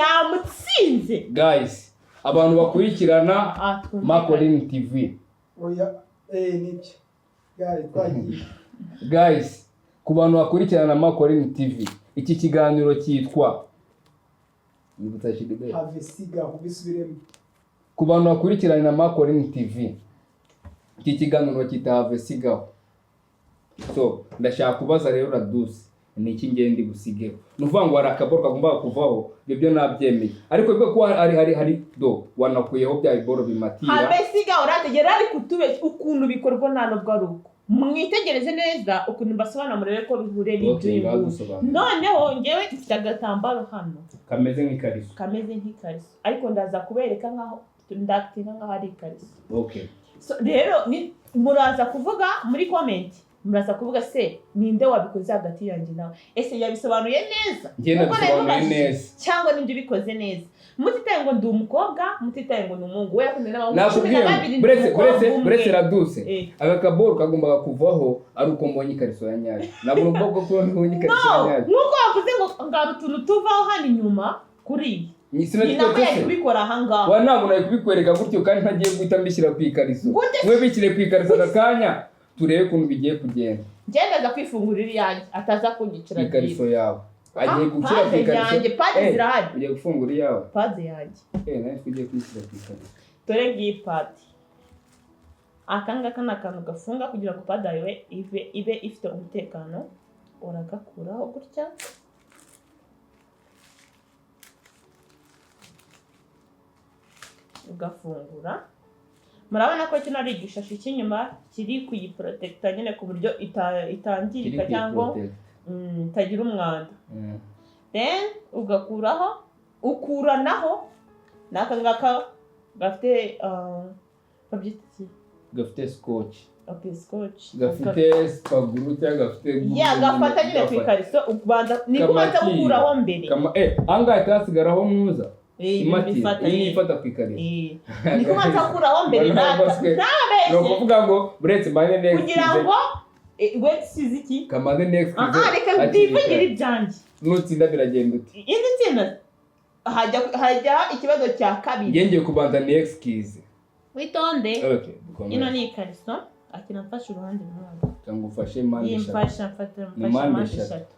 cyamutsinze. Guys, abantu bakurikirana Ah, twumvikane. Makolin TV. Oya, nibyo gari twagiye. Guys, ku bantu bakurikirana Makolin TV, iki kiganiro cyitwa Nyibutsa, Gilbert. Have sigaho, bisubiremo. Ku bantu bakurikirana Makolin TV, iki kiganiro cyita Have Sigaho. So ndashaka kubaza rero Radus, ni iki ngende busigeho? Ni ukuvuga ngo hari akaboro kagomba kuvaho, ibyo byo nabyemeye, ariko bivuga ko hari do wanakuyeho bya biboro bimatira. Habe siga, urategera ari kutubeshya. Ukuntu bikorwa nta nubwo ari uko. Mwitegereze neza ukuntu mbasobanura, murebe ko bihuriye n'ibyo Okay, uyu ngaho nguyu. dusobanure. Noneho ngewe mfite agatambaro hano Kameze nk'ikariso. Kameze nk'ikariso, ariko ndaza kubereka nkaho ndakitinga nkaho ari ikariso. Okay. So, rero muraza kuvuga muri comment, muraza kuvuga se ninde wabikoze hagati yanjye nawe? Ese yabisobanuye neza Njye nkuko nabisobanuye nabimubajije? neza. Cyangwa nibyo ubikoze neza, mutitaye ngo ndi umukobwa, mutitaye ngo ni umuhungu, we yakundana n'abahungu cumi Nakubwiye na ngo babiri, ndi buretse umukobwa buretse umwe. buretse Raduse. Eh. Aka kaboro kagombaga kuvaho ari uko mbonye ikariso ya nyayo. Nabona ubwoko ko mbonye ikariso ya No, nyayo. nk'uko wavuze ngo ngara utuntu tuvaho hano inyuma kuri iyi, ni nako yari Sinabikwereka. kubikora ahangaha. Wa, ntabwo nari kubikwereka gutyo kandi ntagiye guhita mbishyira ku ikariso. Gute? Mwe bishyire ku ikariso aka kanya, turebe ukuntu bigiye kugenda. Ngenda kwifungurira iyanjye, ataza kunyicira. Ku ikariso yawe agiye Ah, gushyira ku pade ikariso. yanjye, pade Eh, zirahari. Ugiye gufungura iyawe? Pad yanjye. Eh, nawe ugiye kuyishyira ku ikariso. Dore ngiyi pad. Aka ngaka ni akantu gafunga kugira ngo pad yawe ibe ifite umutekano. Uragakuraho gutya, ugafungura. Murabona ko kino ari igishashi cy'inyuma kiri kuyiprotecta nyine ku buryo itangirika Kiri cyangwa kuyiprotect. Itagira umwanda. Then ugakuraho, ukuranaho n'aka ngaka gafite, babyita iki? Gafite scotch. Okay, scotch. Gafite spaguru cyangwa gafite Ya, gafata nyine ku ikariso. Ubanza niko ubanza Kamatira. gukuraho mbere. Kama ahangaha hahita hasigaraho mwiza. Eh, ibintu Imatira bifata, iyi niyo eh. ifata ku ikariso. Eh, niko ubanza gukuraho mbere. Mbona rwose. Ni Ntabeshye. ukuvuga ngo buretse mbanze next. Kugira ngo we size iki? Kamaze next. Aha, reka ndivugire ibyanjye. Nutsinda biragenda uti? Indi tsinda hajya ikibazo cya kabiri. Ngiye ngiye kubanza ni excuse. Witonde. Okay, dukomeze. Ino ni ikariso, akira mfashe uruhande rumwe. Cyangwa ufashe impande eshatu. Yimfasha mfata Ni mfashe mpande impande eshatu. eshatu.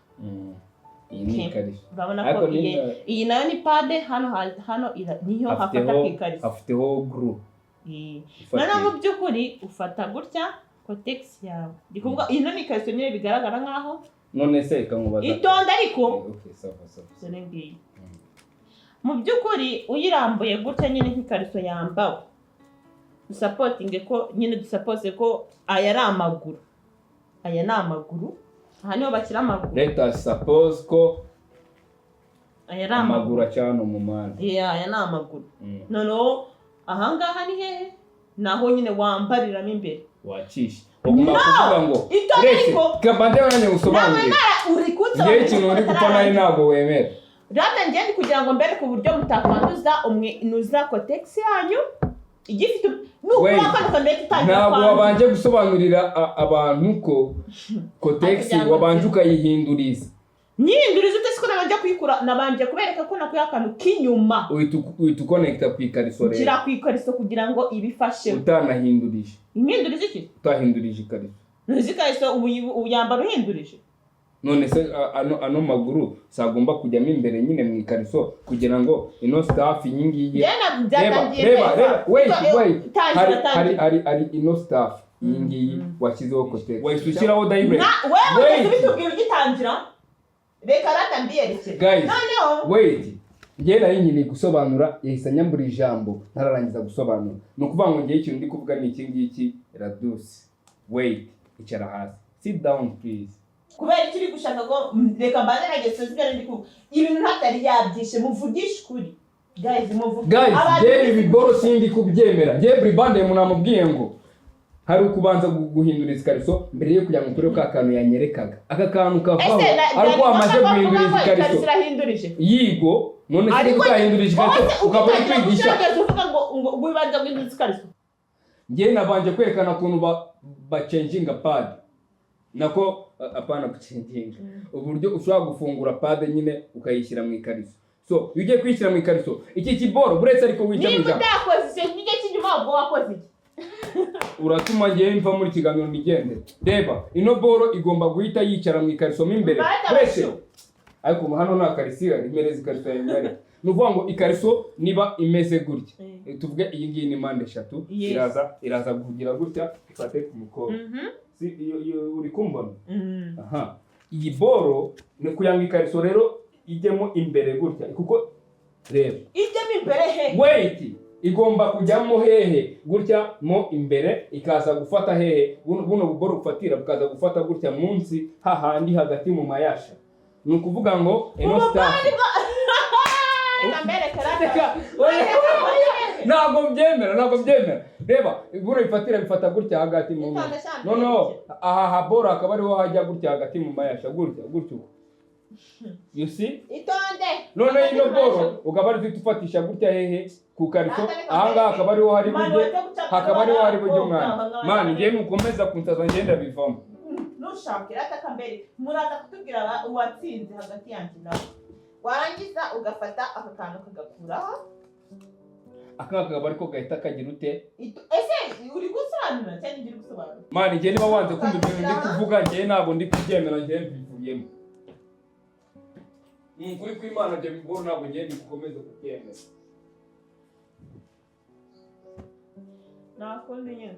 Iyi ni Okay. ikariso. Urabona ko Ariko iyi iyi nayo ni pad. Hano hano niho hafata Hafiteho ku ikariso. Hafiteho guru. Eh. Ifatiye. Noneho mu by'ukuri ufata gutya Kotex yawe, ndi kuvuga ino ni ikariso nyine bigaragara nkaho. None se ikamubaza. Itonde ariko. Okay, sawa sawa. Dore ngiyi. Mu by'ukuri uyirambuye gutya nyine nk'ikariso yambawe, dusapotinge ko nyine dusapose ko aya ari amaguru, aya ni amaguru, aha niho bashyira amaguru. Let us suppose ko Aya ari amaguru amaguru. acana mu mpande. Yeah, aya ni amaguru. Noneho ahangaha ni hehe? Ni aho nyine wambariramo imbere. Wacisha ugomba No! kuvuga ngo Itonde uretse ariko. kabanze nanjye Nawe ngusobanurire. nara uri Ngewe kunsobanurira ikintu uri gupfa nawe ntabwo wemera. Rata ngende kugira ngo mbereke uburyo mutakwanduza umwe nuza Kotex yanyu igifite nukura Wait. kano kantu rero itangira Ntabwo kwanduza. wabanje gusobanurira abantu ko Kotex Kugira ngo wabanje ukayihinduriza. Nyihinduriza ute siko nabanje kuyikura? Nabanje kubereka ko nakuye akantu k'inyuma. Uhita ukonekita ku ikariso rero. Nshyira ku ikariso kugira ngo ibifashe. Utanahindurije. Impinduriza iki? Utahindurije ikariso. Ntuzi ikariso ubu uyambara uhindurije. None se ano maguru sagomba kujyamo imbere nyine mu ikariso kugira ngo ino stuff iyi ngiyi? Njye Reba, byatangiye reba, mbere. reba, wait, wait. Tangira, Hari tangira. hari ino stuff iyi ngiyi washyizeho Kotex, wahise ushyiraho direct. Wewe Wait. ugeze ubitubwira ugitangira, reka rata mbiyerekere. Guys, Noneho wait, njyewe nari nkeneye gusobanura, yahise anyambura ijambo ntararangiza gusobanura. Ni ukuvuga ngo ngewe ikintu ndi kuvuga ni iki ngiki. Radusi, wait, icara hasi, sit down please. Kubera icyo uri gushaka ko reka mbanze nageze ibyo ndi kuvuga, ibintu ntatari yabyishe. Muvugishe ukuri, guys, muvuge. Guys, Abantu njyewe ibi boro sindi kubyemera. Njyewe buribande namubwiye ngo hari ukubanza guhindura izi kariso mbere yo kugira ngo ukore ka kantu yanyerekaga, aka kantu kavaho Ese ariko byari wamaze ngombwa ko guhindura uvuga izi ngo kariso. Ikariso irahindurije? Yigo, none se Ariko utahindura wowe ikariso se ukaba uri ugitangira kwigisha? gushyira uvuga ngo wibanza guhindura ikariso. Njyewe nabanje kwerekana ukuntu bacenjinga pad, nako apana gucenjinga, uburyo ushobora gufungura pad nyine ukayishyira mu ikariso. So iyo ugiye kuyishyira mu ikariso, iki kiboro buretse, ariko wica mu Niba ijambo. utakoze icyo nicyo cy'inyuma, ubwo wakoze iki? Uratuma ngewe mva muri kiganiro nigendere. Reba, ino boro igomba guhita yicara mu ikariso mo imbere. Bata Buretse bashu. ariko hano nta kariso ihari, imereza ikariso yawe imere. Ni ukuvuga ngo ikariso niba imeze gutya, tuvuge iyi ngiyi ni mpande eshatu, iraza kugira gutya ifate ku mukobwa. Si iyo uri kumbona? Aha, iyi boro ni kugira ngo ikariso rero ijyemo imbere gutya, kuko reba. Ijyemo imbere he? Wait, igomba kujyamo hehe? Gutya mo imbere, ikaza gufata hehe? Buno buboro bufatira bukaza gufata gutya munsi hahandi hagati mu mayasha. Ni ukuvuga ngo ino Ubu stuff Reka mbereke. Reka, oya. Ntabwo mbyemera, ntabwo mbyemera. Reba, buno bifatira, bifata gutya hagati mu Itonde sha. Noneho aha haboro hakaba ariho hajya gutya hagati mu mayasha, gutya gutya uko, you see? Itonde. Noneho ino boro ukaba ari uhita ufatisha gutya hehe? Ku kariso. Ahangaha akaba ariho hari bujye, hakaba ariho hari bujye umwana. Man, ngewe nukomeza kunsaza ngenda bivamo. Ntushake, rata kambere muraza kutubwira uwatsinze hagati yanjye nawe. Warangiza ugafata aka kantu ukagakuraho. Aka ngaka akaba ariko gahita kagira ute? Ese uri gusobanura cyangwa njye uri gusobanura? Man, ngewe niba wanze kumva ibintu ndi kuvuga, ngewe ntabwo ndi kubyemera, ngewe mbivuyemo. Ni ukuri kw'Imana, ibyo biboro ntabwo ngewe ndigukomeza kubyemera. Nta kundi nyine.